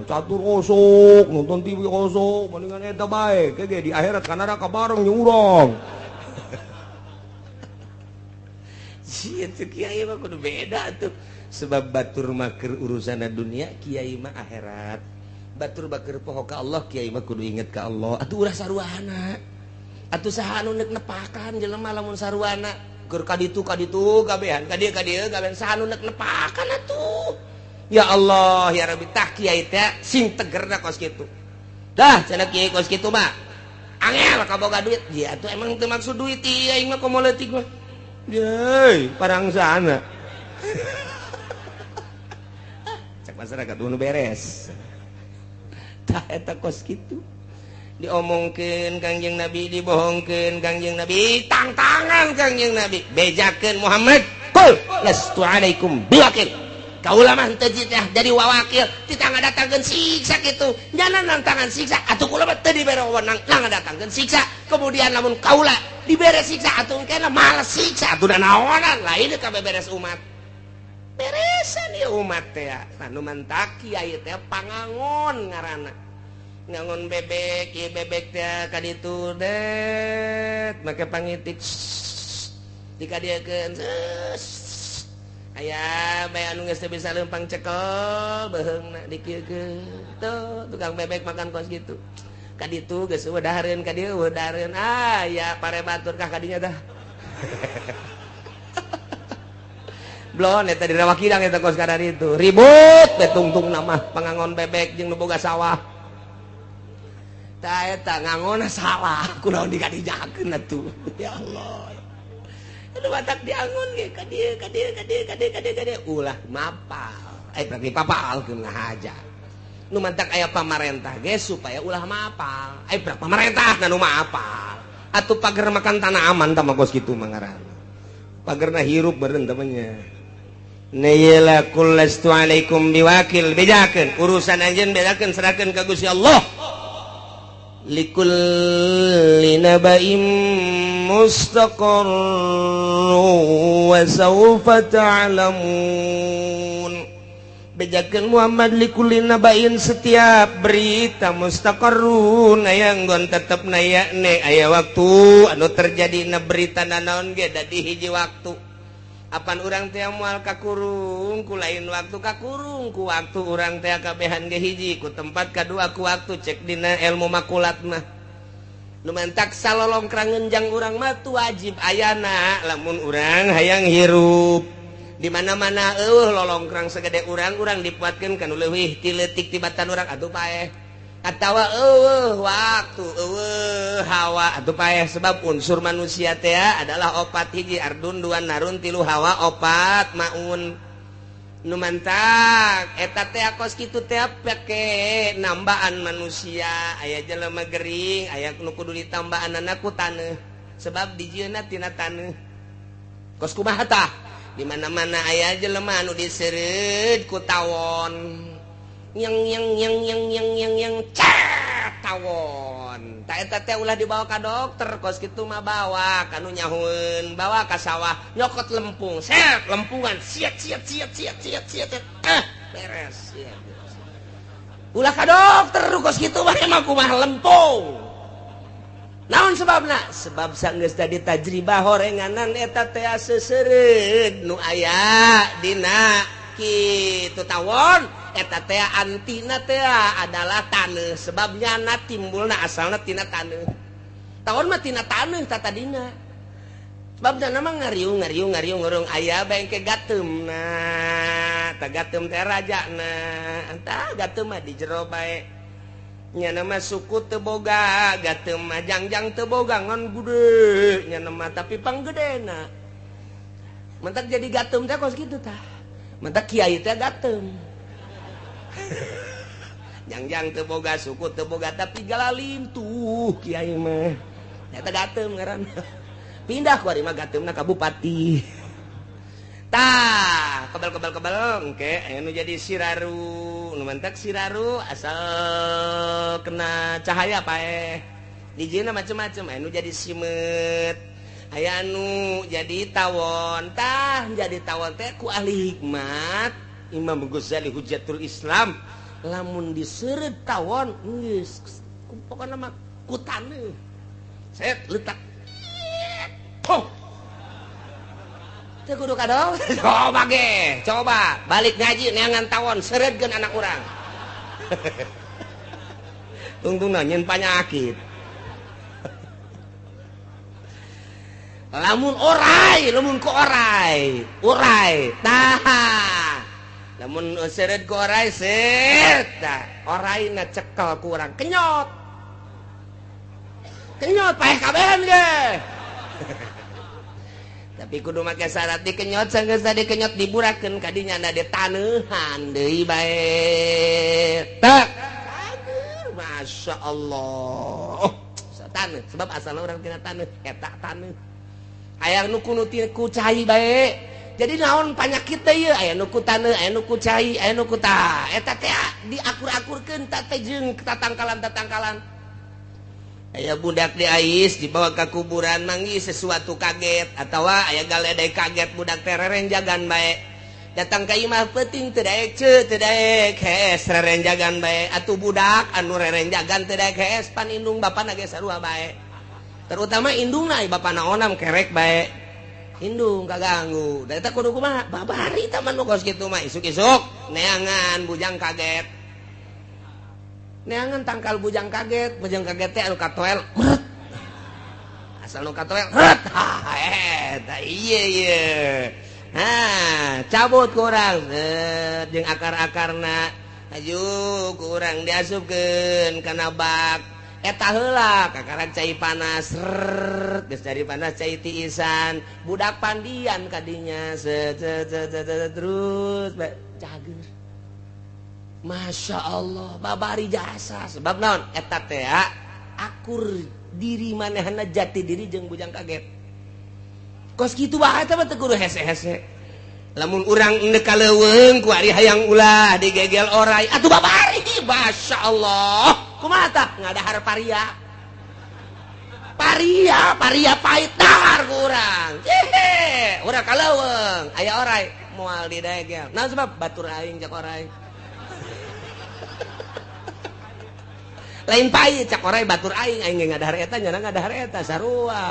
catur osok, nonton TV osok, mendingan eta bae. Ke ge di akhirat ka neraka bareng jeung urang. Sia teh kiai mah kudu beda tuh. Sebab batur mah keur urusanna dunia, kiai mah akhirat. Batur baker poho ka Allah, kiai mah kudu inget ka Allah. Atuh ulah saruana. Atuh saha anu neuk nepakan jelema lamun saruana. Keur ka ditu kabehan, ka dieu kabehan saha anu neuk nepakan atuh. Ya Allah, ya Rabbi, tah kiai teh sing tegerna kos kitu. Dah cenah kiai kos kitu mah. Angel kaboga duit. Ya atuh emang teu maksud duit ieu aing mah komo leutik mah. Yeay, parangsana. Cek masyarakat nu beres. Tah eta kos kitu diomongkeun Kangjeng Nabi, dibohongkeun Kangjeng Nabi, tangtangan Kangjeng Nabi, bejakeun Muhammad, qul lastu alaikum biwakil. Kaula mah henteu jadi wawakil, titah ngadatangkeun siksa kitu. Nyana nantangan siksa atuh kula mah teu dibere wewenang ngadatangkeun siksa. Kemudian lamun kaula dibere siksa atuh engkena males siksa atuh naonan lain kabeh beres umat. Beresan ya umat teh anu mantak kiai teh pangangon ngaranna ngangon bebek ieu bebek teh ka ditu det make pangitik dikadieukeun aya bae anu geus teu bisa leumpang cekel beuheungna dikieukeun tuh tukang bebek makan kos kitu ka ditu geus eueuh dahareun ka dieu eueuh dahareun ah ya pare batur kah ka dinya tah. Blon eta di Rawa Kidang eta kos kadar itu ribut betungtung nama pangangon bebek jeung nu boga sawah. Tah eta ngangonna sawah kunaon dikadijakeun atuh. Ya Allah. Aduh batak diangon ge ka dieu ka dieu ka dieu ka dieu ka dieu ka dieu ulah mapal. Eh berarti papalkeun ngahaja. Nu mantak aya pamarentah ge supaya ulah mapal. Eh berarti pamarentah nu mapal. Atuh pager makan tanah aman tah mah kos kitu mah ngaranna. Pagerna hirup beureun temannya. Nayela qul lastu alaikum biwakil, bejakeun urusan anjeun bejakeun serahkeun ka Gusti Allah. Likulli naba'in mustaqarr wa sawfa ta'lamun. Bejakeun Muhammad likulli naba'in setiap berita mustaqarrun aya nggon tetep naya ne aya waktu anu terjadi na berita nanaon ge dadi hiji waktu. Apan urang teh moal kakurung ku lain waktu kakurung ku waktu urang teh kabehan ge hiji ku tempat kadua ku waktu cek dina ilmu makulat mah. Nu mantak salolongkrang ngenjang urang mah tu wajib ayana lamun urang hayang hirup. Di mana-mana eueuh lolongkrang segede urang urang dipuatkeun kana leuwih ti leutik tibatan urang atuh paeh. Atawa eueuh waktu eueuh hawa atuh paeh sebab unsur manusia teh adalah opat hiji ardun dua narun tilu hawa opat maun. Nu mantak eta teh kos kitu teh pake nambaan manusia, aya jelema gering, aya nu kudu ditambaanana ku taneuh. Sebab dijieunna tina taneuh. Kos kumaha tah? Di mana-mana aya jelema anu diseureud ku tawon. Yang yang yang yang yang yang yang cet tawon. Ta eta teh ulah dibawa ka dokter, kos kitu mah bawa ka nu nyahueun, bawa ka sawah, nyokot lempung, set lempungan, siat siat siat siat siat siat, beres. Siat. Ulah ka dokter kos kitu mah emang kumaha lempung. Naon sebabna? Sebab sanggeus tadi tajribah horenganan eta teh seseureud nu aya dina kitu tawon eta teh antina teh adalah taneuh, sebab nyana timbulna asalna tina taneuh. Tawon mah tina taneuh tatadina. Sebab nyana mah ngariung ngariung ngariung ngurung aya bengke gateumna, tah gateum teh rajana, tah gateum mah di jero bae. Nyana mah suku teu boga, gateum mah jangjang teu boga ngan gede nyana mah tapi panggedena. Mentak jadi gateum teh kos kitu tah. Mentak kiai teh gateum. Jangjang teu boga, suku teu boga tapi galalim tuh kiai mah. Eta gateum ngaranna. Pindah ku ari mah gateumna ka bupati. Tah, kebal-kebal-kebal engke aya nu jadi siraru, nu mantak siraru asal kena cahaya paeh. Dijieunna macem-macem, aya nu jadi simeut, aya nu jadi tawon. Tah, jadi tawon teh ku ahli hikmat Imam Ghazali Hujjatul Islam, lamun diseureut tawon geus pokona mah ku taneuh. Set letak. Oh. Teu kudu ka dokter. Coba ge, coba balik ngaji neangan tawon seureutkeun anak urang. Tungtungna nyeun panyakit. Lamun orai, lamun ku orai, urai, tah. Lamun seureut ku orai set, tah oraina cekel ku urang kenyot. Kenyot paeh kabehan ge. Tapi kudu make syarat dikenyot, sanggeus dikenyot diburakeun kadinya na ditaneuhan deui bae. Tak. Masya Allah. Taneuh, sebab asalna urang tina taneuh, eta taneuh. Aya nu kudu ku cai bae. Jadi naon panyakit teh ieu? Aya nu ku taneuh, aya nu ku cai, aya nu ku tah. Eta teh diakur-akurkeun ta teh jeung tatangkalan-tatangkalan. Aya budak di ais dibawa ke kuburan manggih sesuatu kaget atawa aya galedai kaget budak teh rerenjagan bae. Datang ka imah peuting teu daek ceu teu daek hees rerenjagan bae. Atuh budak anu rerenjagan teu daek hees pan indung bapana ge sarua bae. Terutama indungna bapana onam kerek bae. Indung kaganggu. Da eta kudu kumaha? Babari tah mah nu kos kitu mah isuk-isuk neangan bujang kaget. Neangan tangkal bujang kaget teh anu katoel meret. Asal nu katoel meret. Ha eta ieu ieu. Ha, cabut ku urang jeung akar-akarna. Aju ku urang diasupkeun kana bak. Eta heula kakarak cai panas, rrrr, geus cai panas cai tiisan, budak pandian kadinya set set set terus cager. Masya Allah, babari jasa. Sebab naon? Eta teh akur diri manehna jati diri jeung bujang kaget. Kos kitu bae eta mah teu kudu hese-hese. Lamun urang endek ka leuweung ku ari hayang ulah digegel orai, atuh babari. Masya Allah. Kumaha tah? Ngadahar paria. Paria, paria pahit dahar ku urang. Hehe, urang ka leuweung aya orai moal didegel. Naon sebab batur aing cak orai. Lain pahit cak orai batur aing, aing ge ngadahar eta nyana ngadahar eta sarua.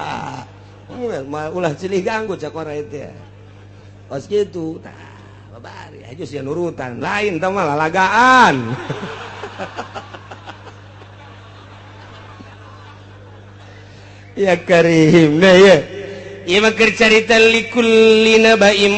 Ulah silih ganggu cak orai teh. Kos kitu tah babari aju sia nurutan lain tah mah lalagaan. Ya karim nah ya. Ieu mah keur carita likulli nabaim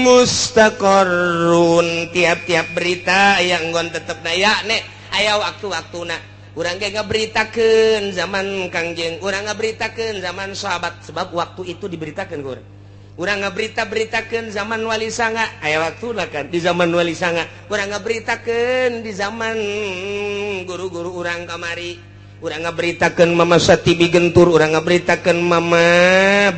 mustaqarrun, tiap-tiap berita aya enggon tetep na ya nek aya waktu-waktuna. Urang ge ngaberitakeun zaman Kangjeng, urang ngaberitakeun zaman sahabat, sebab waktu itu diberitakeun ku urang. Urang ngaberita-beritakeun zaman Wali Sanga, aya waktuna kan di zaman Wali Sanga. Urang ngaberitakeun di zaman guru-guru urang kamari. Urang ngaberitakeun Mama Satibi Gentur, urang ngaberitakeun Mama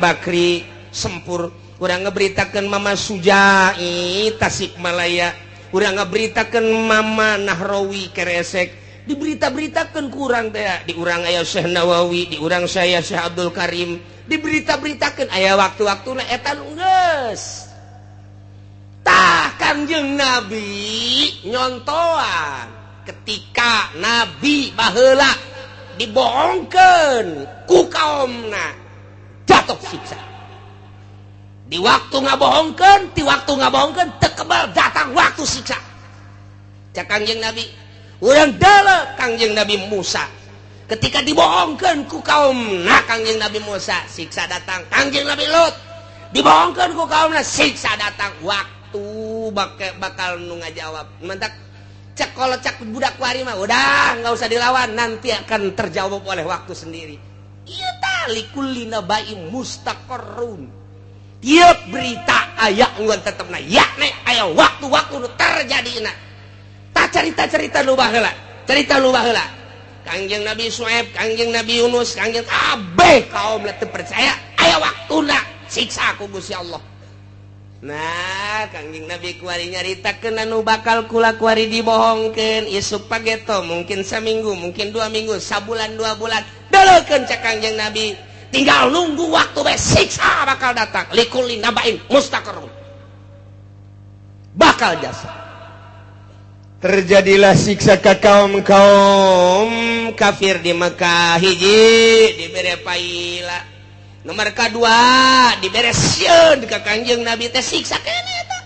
Bakri Sempur, urang ngaberitakeun Mama Sujai Tasikmalaya, urang ngaberitakeun Mama Nahrawi Keresek. Diberita-beritakeun ku urang teh, di urang aya Syekh Nawawi, di urang saya Syekh Abdul Karim, diberita-beritakeun aya waktu-waktuna eta nu geus. Tah Kangjeng Nabi nyontoan ketika Nabi baheula dibohongkeun ku kaumna jatuh siksa. Di waktu ngabohongkeun, di waktu ngabohongkeun teu kebal datang waktu siksa. Cak Kangjeng Nabi, urang deuleu Kangjeng Nabi Musa ketika dibohongkeun ku kaumna Kangjeng Nabi Musa, siksa datang. Kangjeng Nabi Lut dibohongkeun ku kaumna, siksa datang. Waktu bakal nu ngajawab. Mantak cek kalau cak budak wari mah udah nggak usah dilawan, nanti akan terjawab oleh waktu sendiri. Ieu tah likulli naba'in mustaqarrun. Tiap berita aya ungguan tetepna yakni aya waktu-waktu nu terjadina. Tah cerita-cerita nu baheula, cerita nu baheula. Kangjeng Nabi Su'aib, Kangjeng Nabi Yunus, Kangjeng kabeh kaum teu percaya aya waktuna siksa ku Gusti Allah. Nah, Kangjeng Nabi kuari nyaritakeun anu bakal kula kuari dibohongkeun isuk pageto, mungkin saminggu, mungkin 2 minggu, sabulan, 2 bulan. Deleukeun cak Kangjeng Nabi, tinggal nunggu waktu bae siksa bakal datang. Likulli naba'in mustaqarrun. Bakal jasa. Terjadilah siksa ka kaum-kaum kafir di Mekah. Hiji dibere paila, nomor kedua dibere sieun ka Kangjeng Nabi teh siksa keneh eta.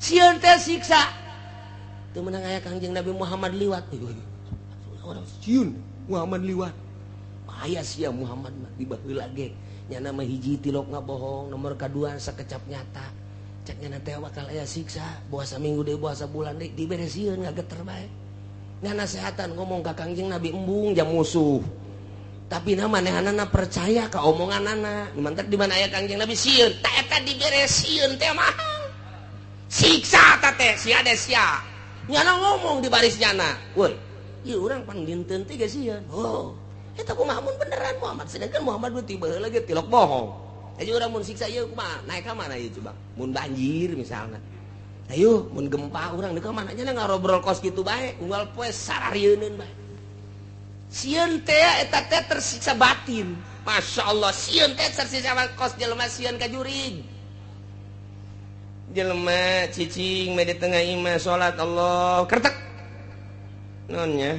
Sieun teh siksa. Teu meunang aya Kangjeng Nabi Muhammad liwat. Orang sieun Muhammad liwat. Bahaya sia Muhammad mah di baheula ge. Nya nama hiji tilok ngabohong, nomor kedua sakecap nyata. Cek nya teh bakal aya siksa, boa saminggu deui, boa sabulan deui, dibere sieun ngageter bae. Nganasehatan ngomong ka Kangjeng Nabi embung jam musuh. Tapi na manehanana percaya ka omonganana. Mantak di mana aya Kangjeng Nabi sieun, tah eta dibere sieun teh mahal. Siksa ta teh sia de sia. Nyana ngomong di baris nyana. Woi, ieu urang pan dinten teh ge sieun. Oh, eta kumaha mun beneran Muhammad, sedangkan Muhammad mah tiba heula ge tilok bohong. Ayo urang mun siksa ieu kumaha? Naik ka mana ieu coba? Mun banjir misalna. Ayo mun gempa urang deuk ka mana nya ngarobrol kos kitu bae, unggal poe sararieuneun bae. Sieun teh eta teh tersiksa batin. Masya Allah, sieun teh tersiksa kos jelema sieun ka jurig. Jelema cicing di tengah imah salat Allah kertek. Naonnya?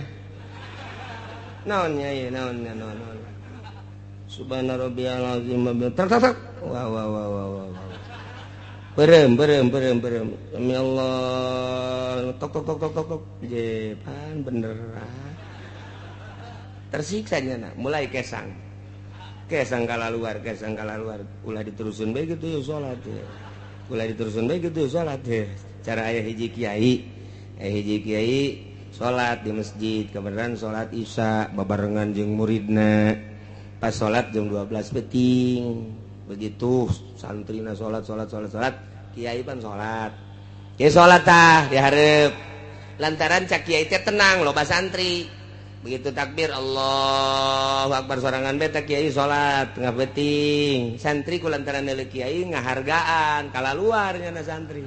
Naonnya ieu naonnya naon. Subhana rabbiyal azim wa tak tak tak. Wah wah wah wah wah. Berem berem berem berem. Demi Allah. Tok tok tok tok tok tok. Jepan beneran. Tersiksa nya mulai kesang. Kesang kala luar, kesang kala luar. Ulah diterusin bae gitu ya salat ya. Ulah diterusin bae gitu ya salat ya. Cara aya hiji kiai, aya hiji kiai salat di masjid, kebenaran salat Isya babarengan jeung muridna. Pas salat jam 12 peting. Begitu santrina salat salat salat salat, kiai pan salat. Kiai salat tah dihareup. Lantaran cak kiai teh tenang loba santri. Begitu takbir Allahu Akbar sorangan beta kiai salat tengah peting. Santri ku lantaran deuleu kiai ngahargaan kala luar nya santri.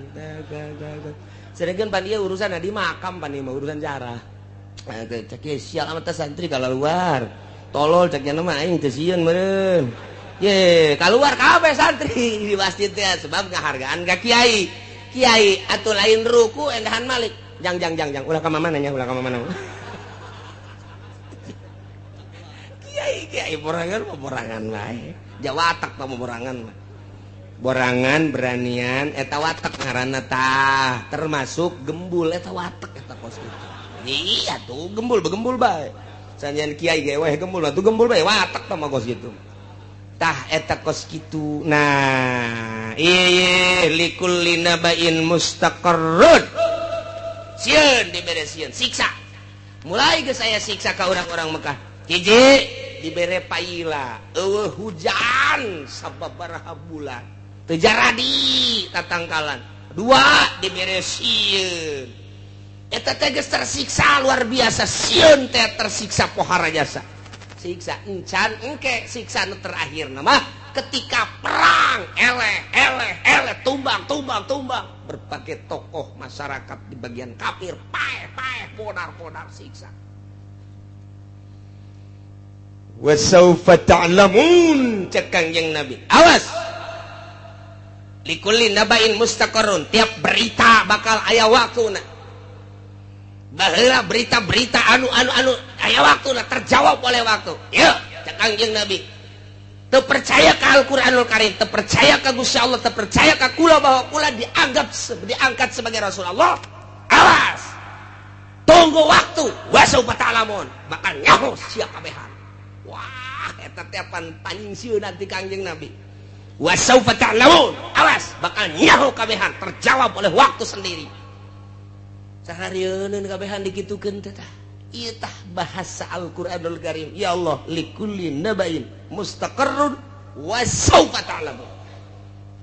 Sedangkan pan ieu urusan di makam pan ieu mah urusan jarah. Cak kiai sial amat santri kala luar. Tolol cak nya mah aing teu sieun meureun. Ye, keluar kabeh santri di masjid teh sebab ngahargaan ka kiai. Kiai atuh lain ruku endahan malik. Jang jang jang jang ulah ka mana nya ulah ka mana. Kiai kiai borangan mah borangan wae. Jawatak tah borangan mah. Borangan beranian eta watak ngaranna tah termasuk gembul eta watak eta kos kitu. Iya tuh gembul begembul bae. Sanjan kiai ge weh gembul atuh gembul bae watak tah mah kos kitu. Tah eta kos kitu. Nah, ieu likulli naba'in mustaqarrun. Sieun dibere sieun siksa. Mulai geus aya siksa ka urang-urang Mekah. Hiji dibere paila, eueuh hujan sababaraha bulan. Teu jaradi tatangkalan. Dua dibere sieun. Eta teh geus tersiksa luar biasa, sieun teh tersiksa pohara jasa. Siksa encan engke siksa nu terakhir mah ketika perang eleh eleh eleh tumbang tumbang tumbang berbagai tokoh masyarakat di bagian kafir paeh paeh podar podar siksa. Wasaufa ta'lamun cek Kangjeng Nabi. Awas. Likulli nabain mustaqarrun, tiap berita bakal aya waktuna. Baheula berita-berita anu anu anu aya waktuna terjawab oleh waktu. Yuk, cek Kangjeng Nabi. Teu percaya ka Al-Qur'anul Karim, teu percaya ka Gusti Allah, teu percaya ka kula bahwa kula dianggap diangkat sebagai Rasulullah. Awas. Tunggu waktu, wasaufa ta'lamun, bakal nyaho sia kabehan. Wah, eta teh pan paningsieun nanti Kangjeng Nabi. Wasaufa ta'lamun, awas, bakal nyaho kabehan, terjawab oleh waktu sendiri. Saharieun kabehan dikitukeun teh tah. Ieu tah bahasa Al-Qur'anul Karim. Ya Allah, likulli nabain mustaqarrun wasaufa ta'lamun.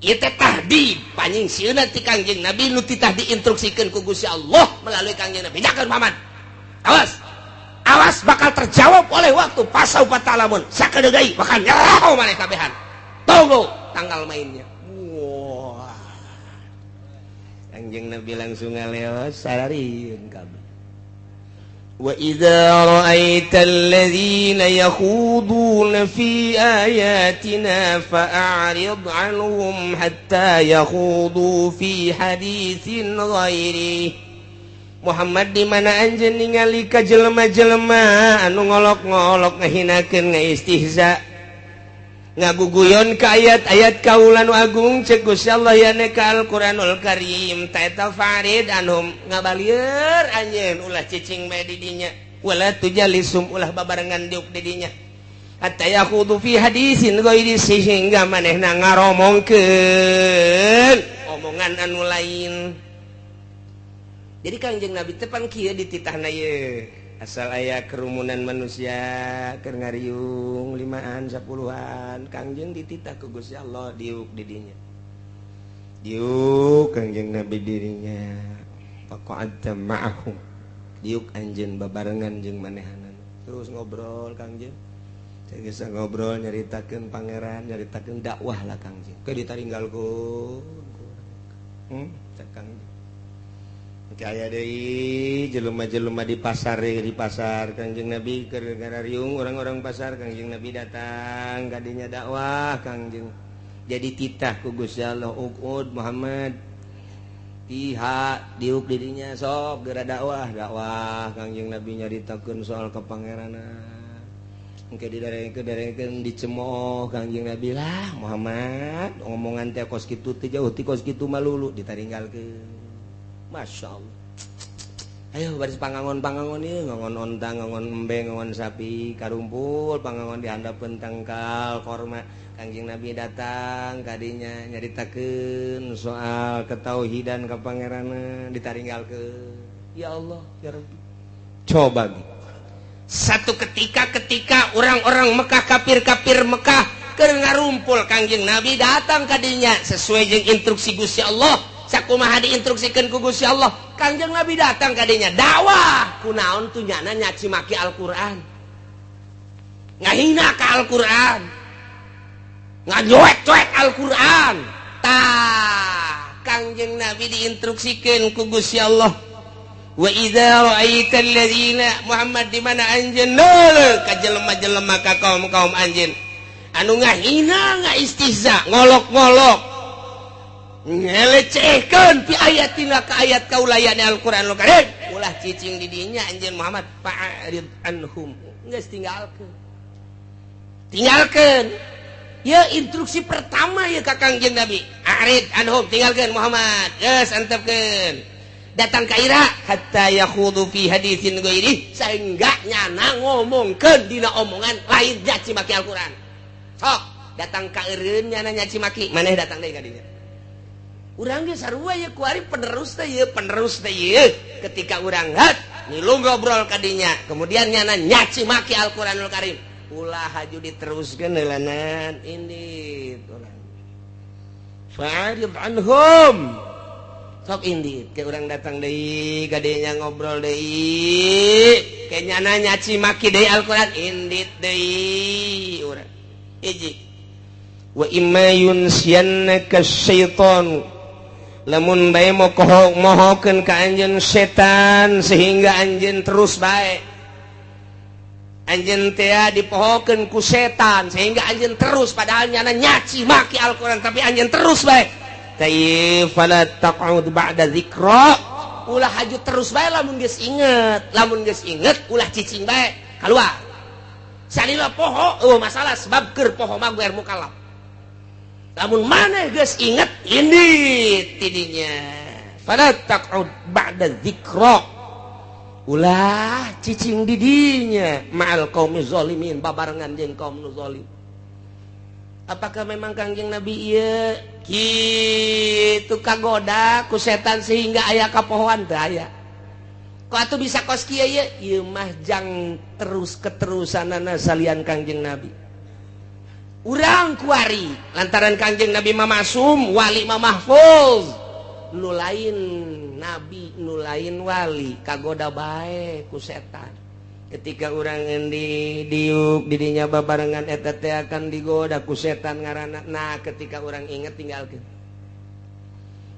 Ieu teh tahdid, paningsieun ti Kangjeng Nabi nu titah diinstruksikeun ku Gusti Allah melalui Kangjeng Nabi. Bejakeun Muhammad. Awas. Awas bakal terjawab oleh waktu fasaufa ta'lamun. Sakedeung deui bakal nyaho maneh kabehan. Tunggu tanggal mainnya. Wah. Kangjeng Nabi langsung ngaleos sararieun kabeh. Wa idza ra'aita alladzina yakhuduna fi ayatina fa'arid 'anhum hatta yakhudu fi haditsin ghairi. Muhammad di mana anjeun ningali ka jelema-jelema anu ngolok-ngolok ngahinakeun ngaistihza ngaguguyon ka ayat-ayat kaula nu agung cek Gusti Allah yane ka Al-Qur'anul Karim ta eta farid anhum ngabalieur anjeun ulah cicing bae di dinya wala tujalisum ulah babarengan diuk di dinya hatta yakhudu fi hadisin ghairi sehingga manehna ngaromongkeun omongan anu lain. Jadi Kangjeng Nabi teh pan kieu dititahna ieu asal aya kerumunan manusia keur ngariung 5-an 10-an Kangjeng dititah ku Gusti Allah diuk di dinya. Diuk Kangjeng Nabi dirinya faqa'adta ma'ahum diuk anjeun babarengan jeung manehanan terus ngobrol Kangjeng. Geus ngobrol nyaritakeun pangeran nyaritakeun dakwah lah Kangjeng ke ditaringgalkeun. Cek Kangjeng kaya deui jelema-jelema di pasar Kangjeng Nabi keur ngariung orang-orang pasar Kangjeng Nabi datang kadinya dakwah Kangjeng. Jadi titah ku Gusti Allah uqud Muhammad tiha diuk dirinya sok geura dakwah dakwah Kangjeng Nabi nyaritakeun soal kepangeranan. Engke didarengkeun dicemooh Kangjeng Nabi lah Muhammad omongan teh kos kitu teh jauh ti kos kitu malulu ditaringgalkeun. Masya Allah. Ayo baris pangangon-pangangon ieu ngangon onta, ngangon embe, ngangon sapi, karumpul pangangon di handapeun tangkal korma. Kangjeng Nabi datang kadinya nyaritakeun soal ketauhidan ka pangeranan ditaringgalkeun. Ya Allah, ya Rabbi. Coba ge. Satu ketika ketika orang-orang Mekah kafir-kafir Mekah keur ngarumpul Kangjeng Nabi datang kadinya sesuai jeung instruksi Gusti Allah. Sakumaha diinstruksikeun ku Gusti Allah Kangjeng Nabi datang kadinya dakwah kunaon tuh nyana nyaci maki Al-Qur'an ngahina ka Al-Qur'an ngajoek-joek Al-Qur'an. Tah Kangjeng Nabi diinstruksikeun ku Gusti Allah wa idza ra'aita alladzina Muhammad di mana anjeun ka jelema-jelema ka kaum-kaum anjeun anu ngahina ngaistihza ngolok-ngolok ngelecehkeun fi ayatina ka ayat kaulayane Al-Qur'anul Karim ulah cicing di dinya anjeun Muhammad fa'arid anhum geus tinggalkeun tinggalkeun. Ya instruksi pertama ya ka Kangjeng Nabi a'rid anhum tinggalkeun Muhammad geus antepkeun datang ka ira hatta yakhudu fi haditsin ghairi sehingga nyana ngomongkeun dina omongan lain nyaci maki Al-Qur'an. Sok datang ka eureun nyana nyaci maki maneh datang deui ka dinya. Urang ge sarua ye kuari penerus teh ye penerus teh ye ketika urang hat ngilu ngobrol kadinya kemudian nyana nyaci maki Al-Qur'anul Karim ulah haju diteruskeun heulanan indit ulah. Fa'arid anhum. Sok indit ke urang datang deui gadenya ngobrol deui ke nyana nyaci maki deui Al-Qur'an indit deui urang. Hiji wa imma yunsiyannaka syaitan, lamun bae mohokeun ka anjeun setan sehingga anjeun terus bae anjeun teh dipohokeun ku setan sehingga anjeun terus padahal nyana nyaci maki Al-Qur'an tapi anjeun terus bae. Tayyib fala taq'ud ba'da dzikra, ulah haju terus bae lamun geus inget, lamun geus inget ulah cicing bae keluar. Salila poho eueuh masalah sebab keur poho mah guer mukallaf. Lamun maneh geus inget indit tidinya. Fala taq'ud ba'da dzikra, ulah cicing didinya ma'al qaumi zalimin babarengan jeung kaum nu zalim. Apakah memang Kangjeng Nabi ieu kitu kagoda ku setan sehingga aya kapohoan? Teu aya. Kok atuh bisa kos kieu ieu? Ieu mah jang terus keterusanana salian Kangjeng Nabi. Urang kuari lantaran Kangjeng Nabi mah masum, wali mah mahfuz. Nu lain nabi, nu lain wali kagoda bae ku setan. Ketika urang endi diuk didinya babarengan eta teh akan digoda ku setan ngaranna. Nah, ketika urang inget tinggalkeun.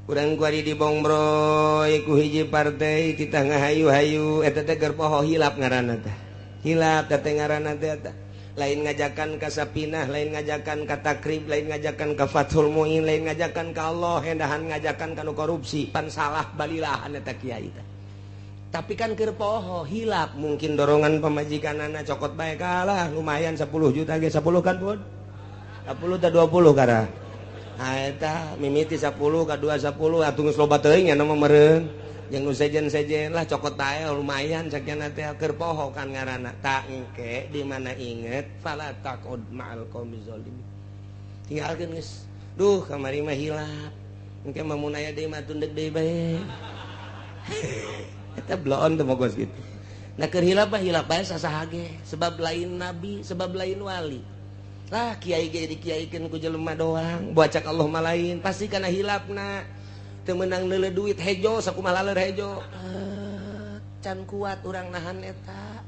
Urang kuari dibongbroy ku hiji partai kita ngahayu-hayu eta teh keur poho hilap ngaranna teh. Hilap teh ngaranna teh eta. Lain ngajakan ka Sapinah, lain ngajakan ka Takrib, lain ngajakan ka Fathul Muin, lain ngajakan ka Allah, endahan ngajakan ka nu korupsi, pan salah balilahan eta kiai teh. Tapi kan keur poho hilap mungkin dorongan pamajikanana cokot bae kalah lumayan 10 juta ge 10 kan pun 10 ta 20 kara. Ha eta mimiti 10 ka 2 10 atuh geus loba teuing nya mah meureun jeung nu sejen-sejen lah cokot bae lumayan sakiana teh keur poho kan ngaranna. Tak engke di mana inget fala taqud ma'al qaumi zalimin. Tinggalkeun geus. Duh kamari mah hilap. Engke mah mun aya deui mah tundek deui bae. Eta bloon teu mogos gitu. Nah keur hilap mah hilap bae sasaha ge sebab lain nabi, sebab lain wali. Lah kiai ge dikiaikeun ku jelema doang, bocak Allah mah lain, pasti kana hilapna. Teu meunang neuleuh duit hejo sakumaha laleur hejo. Can kuat urang nahan eta.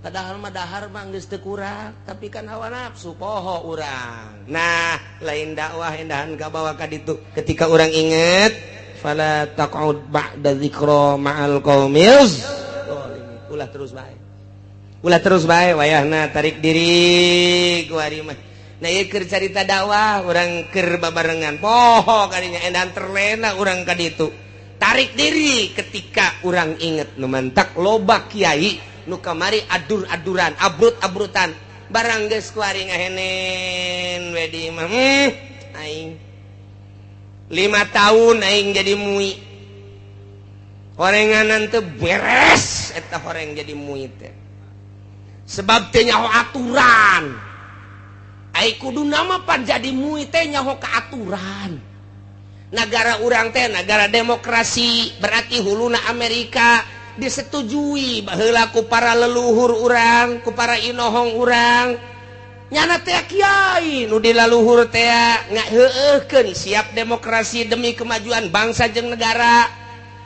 Padahal mah dahar mah geus teu kurang, tapi kan hawa nafsu poho urang. Nah, lain dakwah endahan kabawa ka ditu. Ketika urang inget fala taq'ud ba'da dzikra ma'al qaumil zalimin. Ulah terus bae. Ulah terus bae wayahna tarik diri ku ari mah. Nah ieu keur carita dakwah urang keur babarengan poho kadinya endahan terlena urang ka ditu. Tarik diri ketika urang inget nu mantak loba kiai nu kamari adur-aduran, abrut-abrutan. Barang geus ku ari ngahenen we di imah. Aing 5 tahun aing jadi mui. Horenganan teu beres eta horeng jadi mui teh. Sebab teh nyaho aturan. Ai kudu nama pan jadi mui teh nyaho ka aturan. Nagara urang teh nagara demokrasi, berarti huluna Amerika disetujui baheula ku para leluhur urang, ku para inohong urang. Nyana teh kiai nu di laluhur teh ngaheueuhkeun siap demokrasi demi kemajuan bangsa jeung negara.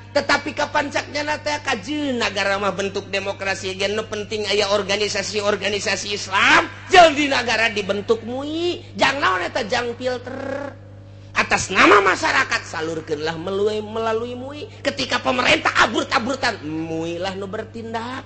Tetapi kapan cak nyana teh kajeun nagara mah bentuk demokrasi ge nu penting aya organisasi-organisasi Islam jeung di nagara dibentuk MUI. Jang naon eta jang filter atas nama masyarakat salurkeunlah melalui MUI. Ketika pemerintah abrut-abrutan MUI lah nu bertindak.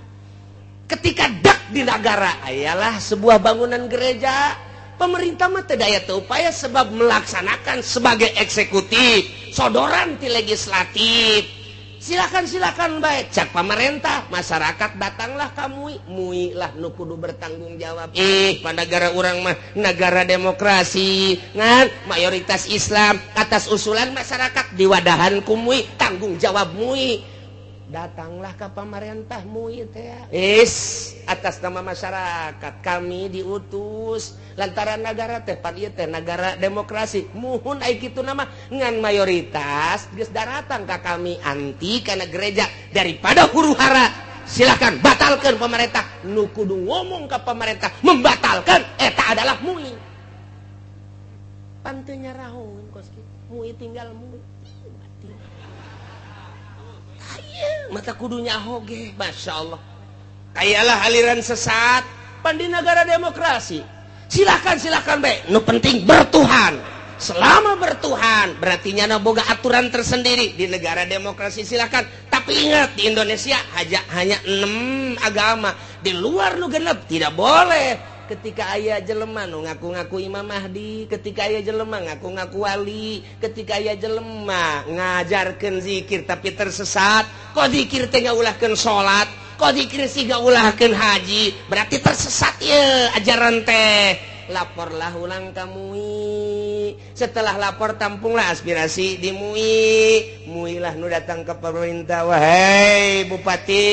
Ketika dak di negara ayalah sebuah bangunan gereja, pemerintah mah teu daya teu upaya sebab melaksanakan sebagai eksekutif, sodoran ti legislatif. Silakan bae cak pemerintah, masyarakat datanglah ka MUI, MUI lah nu kudu bertanggung jawab. Pada negara urang mah negara demokrasi, ngan mayoritas Islam atas usulan masyarakat diwadahan ku MUI, tanggung jawab MUI. Datanglah ke pemerintah MUI teh. Is atas nama masyarakat kami diutus lantaran negara teh pan ieu teh negara demokrasi. Muhun ai kitu nama ngan mayoritas geus daratang ka kami anti kana gereja daripada huru hara. Silakan batalkan pemerintah. Nu kudu ngomong ka pemerintah membatalkan eta adalah MUI. Pan teu nyarahoeun kos kitu. MUI tinggal MUI. Mati. Aya mata kudu nyaho ge, Masya Allah. Kayalah aliran sesat pan di negara demokrasi. Silakan, silakan bae, nu penting bertuhan. Selama bertuhan berarti nyana boga aturan tersendiri di negara demokrasi, silakan. Tapi ingat, di Indonesia hanya enam agama, di luar nu genep tidak boleh. Ketika aya jelema nu ngaku-ngaku Imam Mahdi, ketika aya jelema ngaku-ngaku wali, ketika aya jelema ngajarkeun zikir tapi tersesat, kok zikir teh ngaulahkeun salat, kok zikir sih ngaulahkeun haji, berarti tersesat ya ajaran teh. Laporlah ulang ka MUI. Setelah lapor, tampunglah aspirasi di MUI. MUI lah nu datang ke pemerintah, "Wahai bupati,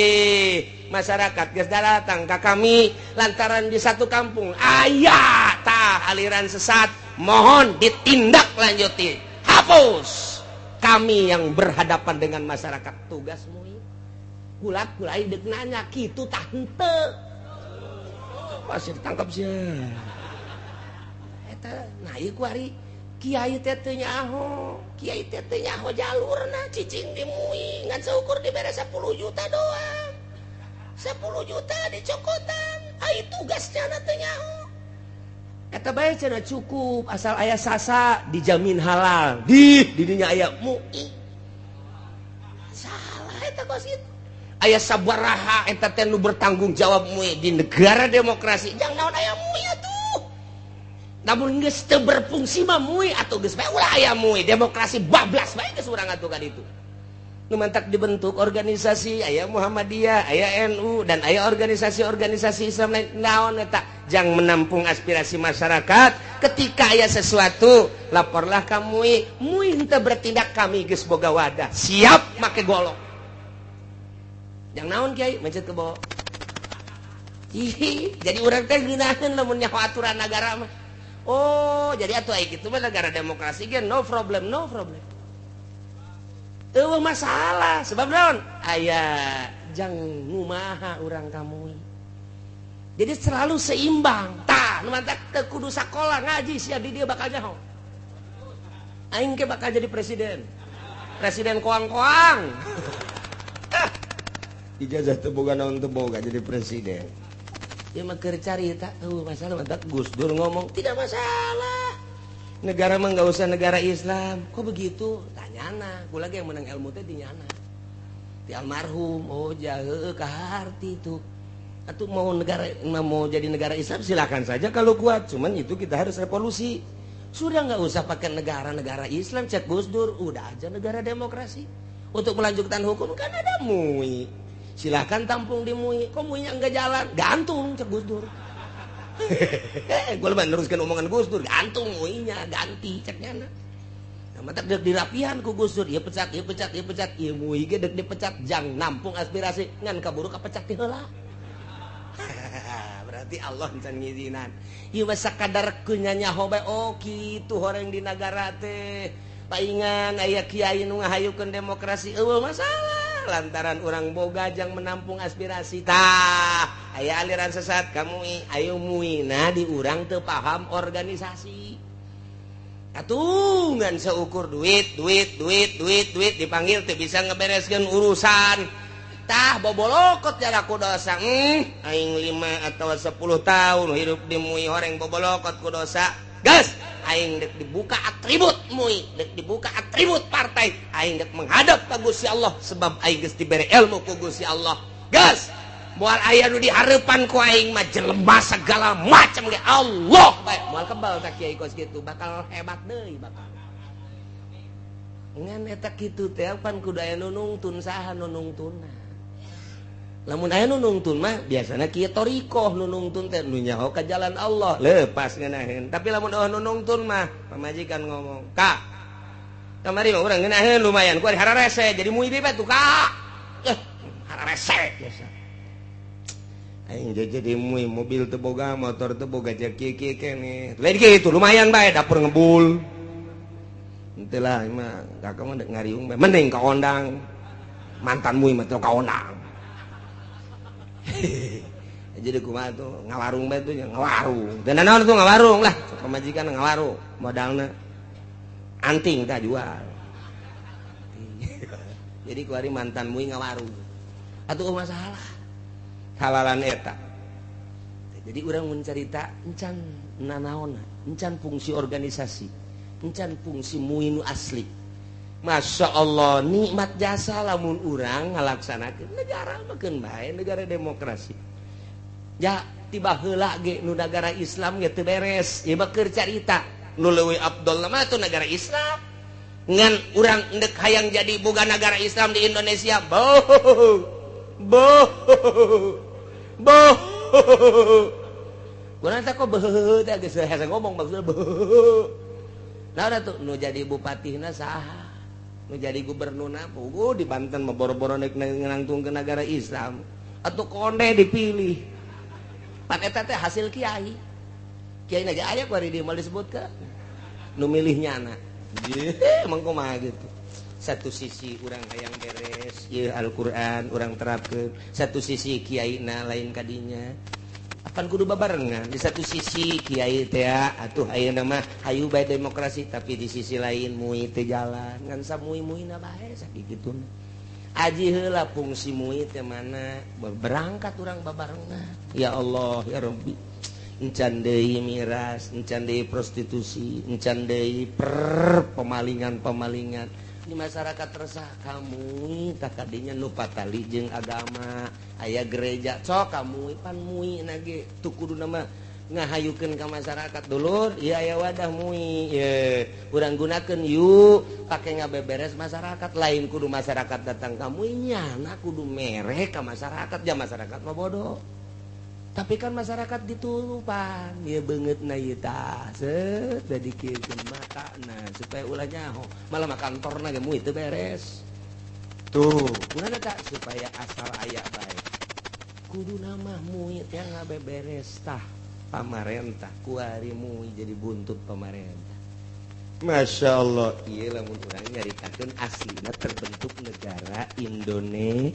masyarakat geus datang ke kami lantaran di satu kampung aya tah aliran sesat, mohon ditindak lanjuti, hapus. Kami yang berhadapan dengan masyarakat." Tugas MUI kulak kulai dek nanya kitu tah henteu, pasti ditangkap sih eta. Nah, ieu kuari kiai teh teu nyaho, kiai teh teu nyaho jalurna, cicing di MUI ngan seukur dibere 10 juta doang, 10 juta dicokotan. Ai tugasnya na teu nyaho eta bae, cenah cukup asal aya sasa dijamin halal di didinya aya MUI. Salah eta kos itu. Aya sabaraha eta teh nu bertanggung jawab MUI di negara demokrasi? Jangan naon aya MUI atuh? Namun geus teu berfungsi mah MUI atau geus bae ulah aya MUI, demokrasi bablas bae geus urang atuh ka ditu. Nu mantak dibentuk organisasi aya Muhammadiyah, aya NU, dan aya organisasi-organisasi Islam lain, naon eta? Jang menampung aspirasi masyarakat. Ketika aya sesuatu, laporlah ka MUI. MUI henteu bertindak, kami geus boga wadah, siap make golok. Jang naon, Kiai mencet kebo? Ih, jadi urang teh ngeunaheun lamun nyaho aturan negara mah. Oh, jadi atuh aya kitu mah negara demokrasi ge no problem, no problem. Eueuh masalah, sebab naon? Aya jang ngumaha urang ka MUI. Jadi selalu seimbang. Tah, nu mantak teu kudu sakola ngaji sia di dieu bakal nyaho. Aing ke bakal jadi presiden. Presiden koang-koang. Ah. Ijazah teu boga naon, teu boga jadi presiden. Ya mah keur carita, eueuh masalah. Mantak Gus Dur ngomong tidak masalah. Negara mah nggak usah negara Islam. Kok begitu? Tanyana, gua lagi yang menang ilmu teh di nyana. Di almarhum, oh jahe kaharti itu. Atau mau negara, mau jadi negara Islam silakan saja kalau kuat. Cuman itu kita harus revolusi. Sudah nggak usah pakai negara-negara Islam, cek Gus Dur, udah aja negara demokrasi. Untuk melanjutkan hukum kan ada MUI. Silahkan tampung di MUI. Kok MUI-nya nggak jalan? Gantung, cek Gus Dur. Gue lebih neruskan omongan Gus Dur, gantung MUI-nya, ganti ceknya. Nah, mata dek dirapihan ku Gus Dur, ya pecat, ya pecat, ya pecat, ya MUI ge dek dipecat, jang nampung aspirasi, ngan kaburu kapecat ti heula. Berarti Allah can ngizinan. Ieu mah sakadar nyaho bae, oh kitu horeng di nagara teh. Paingan aya kiai nu ngahayukeun demokrasi, eueuh masalah lantaran orang boga jang menampung aspirasi. Tah, aya aliran sesat ka MUI, ayo MUI. Nah, di urang teu paham organisasi atuh, ngan seukur duit, duit, duit, duit, duit, dipanggil teu bisa ngebereskeun urusan. Tah, bobolokot jarak ku dosa. Aing 5 atau 10 tahun hidup di MUI horeng bobolokot ku dosa. Gas, aing dek dibuka atribut MUI, dek dibuka atribut partai, aing dek menghadap ka Gusti Allah sebab aing geus dibere ilmu ku Gusti Allah. Gas, moal aya nu dihareupan ku aing mah, jelema segala macam ge Allah bae. Moal kebal tak kiai kos kitu, bakal hebat deui bakal. Ngan eta kitu teh pan kudu aya nu nungtun, saha nu nungtunna? Lamun aya nu nungtun mah biasana kieu, thoriqoh nu nungtun teh nu nyaho ka jalan Allah, lepas ngeunaheun. Tapi lamun eueuh nu nungtun mah pamajikan ngomong, "Kak, kamari mah urang ngeunaheun lumayan, ku hararese jadi MUI bae tuh, Kak." Eh, hararese biasa. Aing jadi MUI, mobil teu boga, motor teu boga, jeung kieu kieu keneh. Lain kitu lumayan bae dapur ngebul. Henteu lah mah kakak mah dek ngariung bae, mending ka ondang. Mantan MUI mah teu ka ondang. Jadi kumaha tuh ngawarung bae tuh ngawarung. Dan naon tuh ngawarung lah, pamajikan ngawarung, modalna anting tah jual. Jadi kuari mantan MUI ngawarung. Atuh masalah. Halalan eta. Jadi urang mun carita encan nanaona, encan fungsi organisasi, encan fungsi MUI nu asli. Masya Allah, nikmat jasa lamun urang ngalaksanakeun negara makeun bae negara demokrasi. Ya tiba heula ge nu negara Islam ge teu beres. Ieu mah keur carita nu leuwih afdol mah tuh negara Islam. Ngan urang endek hayang jadi boga negara Islam di Indonesia. Boh. Boh. Boh. Kurang teh kok beuh teh geus hese ngomong maksudna beuh. Nah tuh nu jadi bupatihna saha? Nu jadi gubernurna puguh di Banten mah boro-boro nek nangtung ke negara Islam. Atuh konde dipilih. Pan eta teh hasil kiai. Kiai na ge aya ku ari dieu moal disebutkeun. Nu milih nyana. Emang kumaha gitu. Satu sisi urang hayang beres ieu Al-Qur'an urang terapkeun, satu sisi kiaina lain kadinya. Apan kudu babarengan. Di satu sisi kiai teh atuh ayeuna mah hayu bae demokrasi, tapi di sisi lain MUI teh jalan ngan samui-muina bae sakituna. Aji heula fungsi MUI teh mana berangkat urang babarengan. Ya Allah ya Rabbi, encan deui miras, encan deui prostitusi, encan deui pemalingan-pemalingan di masyarakat resah kamu tak kadinya nu patali jeung agama aya gereja sok kamu pan MUI nage tuh kudu nama ngahayukeun ka masyarakat dulur ieu aya wadah MUI ye urang gunakeun yuk pake ngabeberes masyarakat lain kudu masyarakat datang ka MUI nyana kudu mere ka masyarakat ja masyarakat mah bodoh. Tapi kan masyarakat diturupan ieu beungeutna ieu tah set dadikeun matana supaya ulah nyaho malah mah kantorna ge MUI teu beres. Tuh, kunaon tah supaya asal aya bae. Kuduna mah MUI teh ngabeberes tah pamarentah kuari MUI jadi buntut pamarentah. Masya Allah, ieu lamun urang nyaritakeun aslina terbentuk negara Indonesia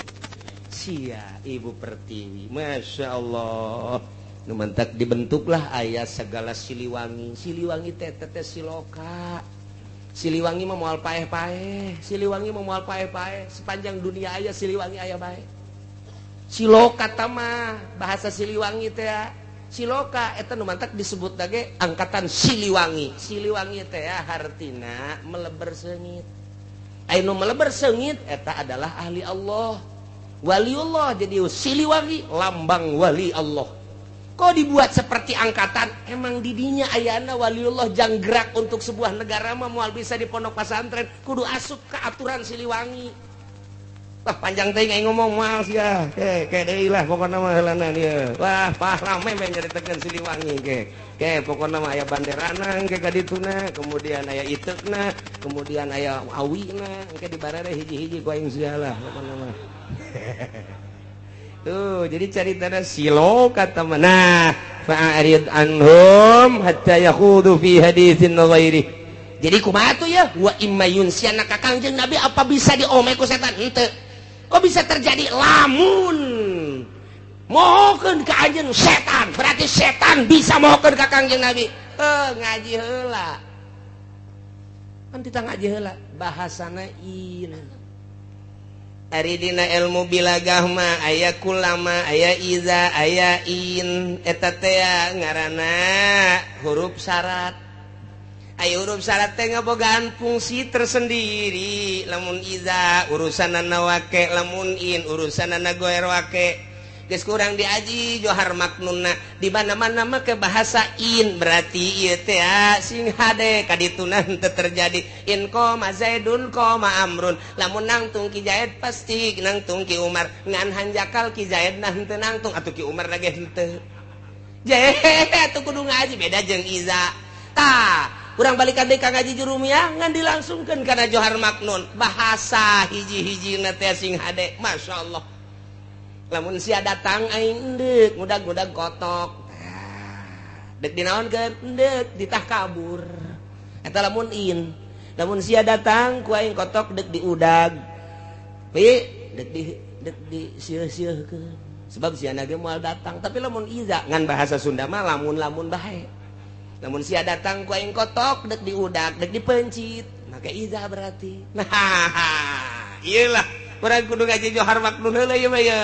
Ibu Pertiwi. Masya Allah, nu mantak dibentuklah aya segala Siliwangi. Siliwangi teh teh siloka. Siliwangi mah moal paeh-paeh, Siliwangi mah moal paeh-paeh, sepanjang dunia aya Siliwangi aya bae. Siloka tama bahasa Siliwangi teh siloka eta nu mantak disebut lagi angkatan Siliwangi. Siliwangi teh hartina meleber seungit. Aya nu meleber seungit eta adalah ahli Allah, waliullah. Jadi Siliwangi lambang wali Allah. Kok dibuat seperti angkatan? Emang didinya ayana waliullah janggerak untuk sebuah negara mah moal bisa di pondok pesantren, kudu asup ke aturan Siliwangi. Wah panjang teh aing ngomong moal sia. Ke ke deui lah pokona mah heulana ieu. Wah pah rame meh nyaritakeun Siliwangi ke. Ke pokona mah aya banderana engke ka dituna, kemudian aya iteukna, kemudian aya awina, engke dibarere hiji-hiji ku aing sia lah pokona mah. Tuh, jadi caritana silo kata mana fa'arid anhum hatta yakhudu fi haditsin ghairi. Jadi kumaha tuh ya? Wa imma yunsiana ka Kangjeng Nabi apa bisa diome ku setan? Henteu. Kok bisa terjadi lamun mohokeun ka anjeun setan? Berarti setan bisa mohokeun ka Kangjeng Nabi. Ngaji heula. Kan kita ngaji heula bahasana in. Ari dina ilmu bilagah mah aya kulama, aya iza, aya in. Eta teh ngaranna huruf syarat. Aya huruf syarat teh ngabogaan fungsi tersendiri. Lamun iza urusanana wake, lamun in urusanana goer wake. Geus kurang diaji Johar Maknunna di mana-mana mah ke bahasa in berarti ieu teh sing hade kadituna henteu terjadi in qoma Zaidun qoma Amrun lamun nangtung Ki Zaid pasti nangtung Ki Umar ngan hanjakal Ki Zaid nah henteu nangtung atuh Ki Umar lagi henteu je atuh kudu ngaji beda jeung iza tah kurang balikan deui ka ngaji jurumiyah ngan dilangsungkeun kana Johar Maknun bahasa hiji-hijina teh sing hade masyaallah. Lamun sia datang aing endek ngudag-ngudag kotok. Dek dinaonkeun endek ditah kabur. Eta lamun in. Lamun sia datang ku aing kotok dek diudag. Pi dek di sieuh-sieuhkeun. Sebab sia ge moal datang, tapi lamun iza ngan bahasa Sunda mah lamun-lamun bae. Lamun sia datang ku aing kotok dek diudak, dek dipencit, maka iza berarti. Nah, iyalah urang kudu ngaji Johar Maknun heula ieu mah ye.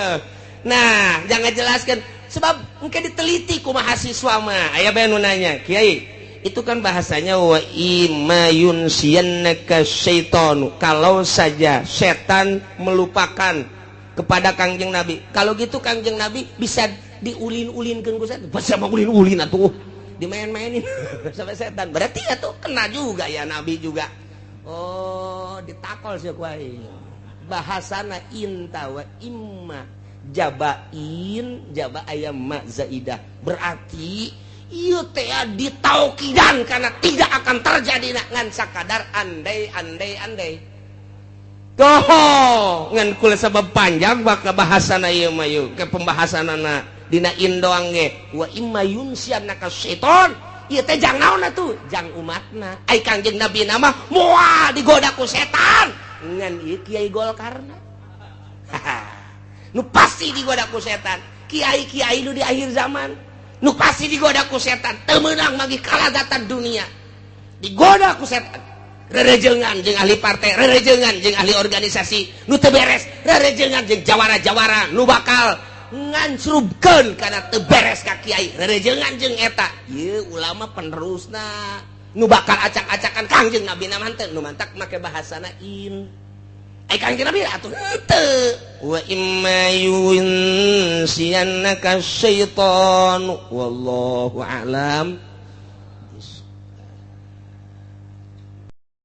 Nah, jangan jelaskan sebab engke diteliti ku mahasiswa mah. Aya bae nu nanya, "Kiai, itu kan bahasanya wa imma yunsiyannaka syaitanu." Kalau saja setan melupakan kepada Kangjeng Nabi. Kalau gitu Kangjeng Nabi bisa diulin-ulinkeun ku setan. Bisa mah ulin-ulin atuh. Dimain-mainin sampai setan. Berarti ya tuh kena juga ya Nabi juga. Oh, ditakol sih ku aing. Bahasana inta wa imma jabain jaba ayam ma zaidah. Berarti ieu teh ditaukidan karena tidak akan terjadi ngan sakadar andai andai andai. Toho ngan kula sabab panjang baka bahasana ieu mah yeuh ke pembahasanana dina in doang ge wa imma yunsiyannaka syaiton. Ieu teh jang naon atuh? Jang umatna. Ai Kangjeng Nabi nama moal digoda ku setan. Ngan ieu kiai Golkarna. Nu pasti digoda ku setan. Kiai-kiai nu di akhir zaman nu pasti digoda ku setan. Teu meunang magi kalazatan dunia. Digoda ku setan. Rerejengan jeung ahli partai, rerejengan jeung ahli organisasi nu teu beres, rerejengan jeung jawara-jawara nu bakal ngancrubkeun kana teu beres ka kiai, rerejengan jeung eta. Ieu ulama penerusna nu bakal acak-acakan Kangjeng Nabi na mah nu mantak make bahasana in. Ai Kangjeng Nabi atuh henteu. Wa imma yunsiyannaka syaitanu wallahu a'lam.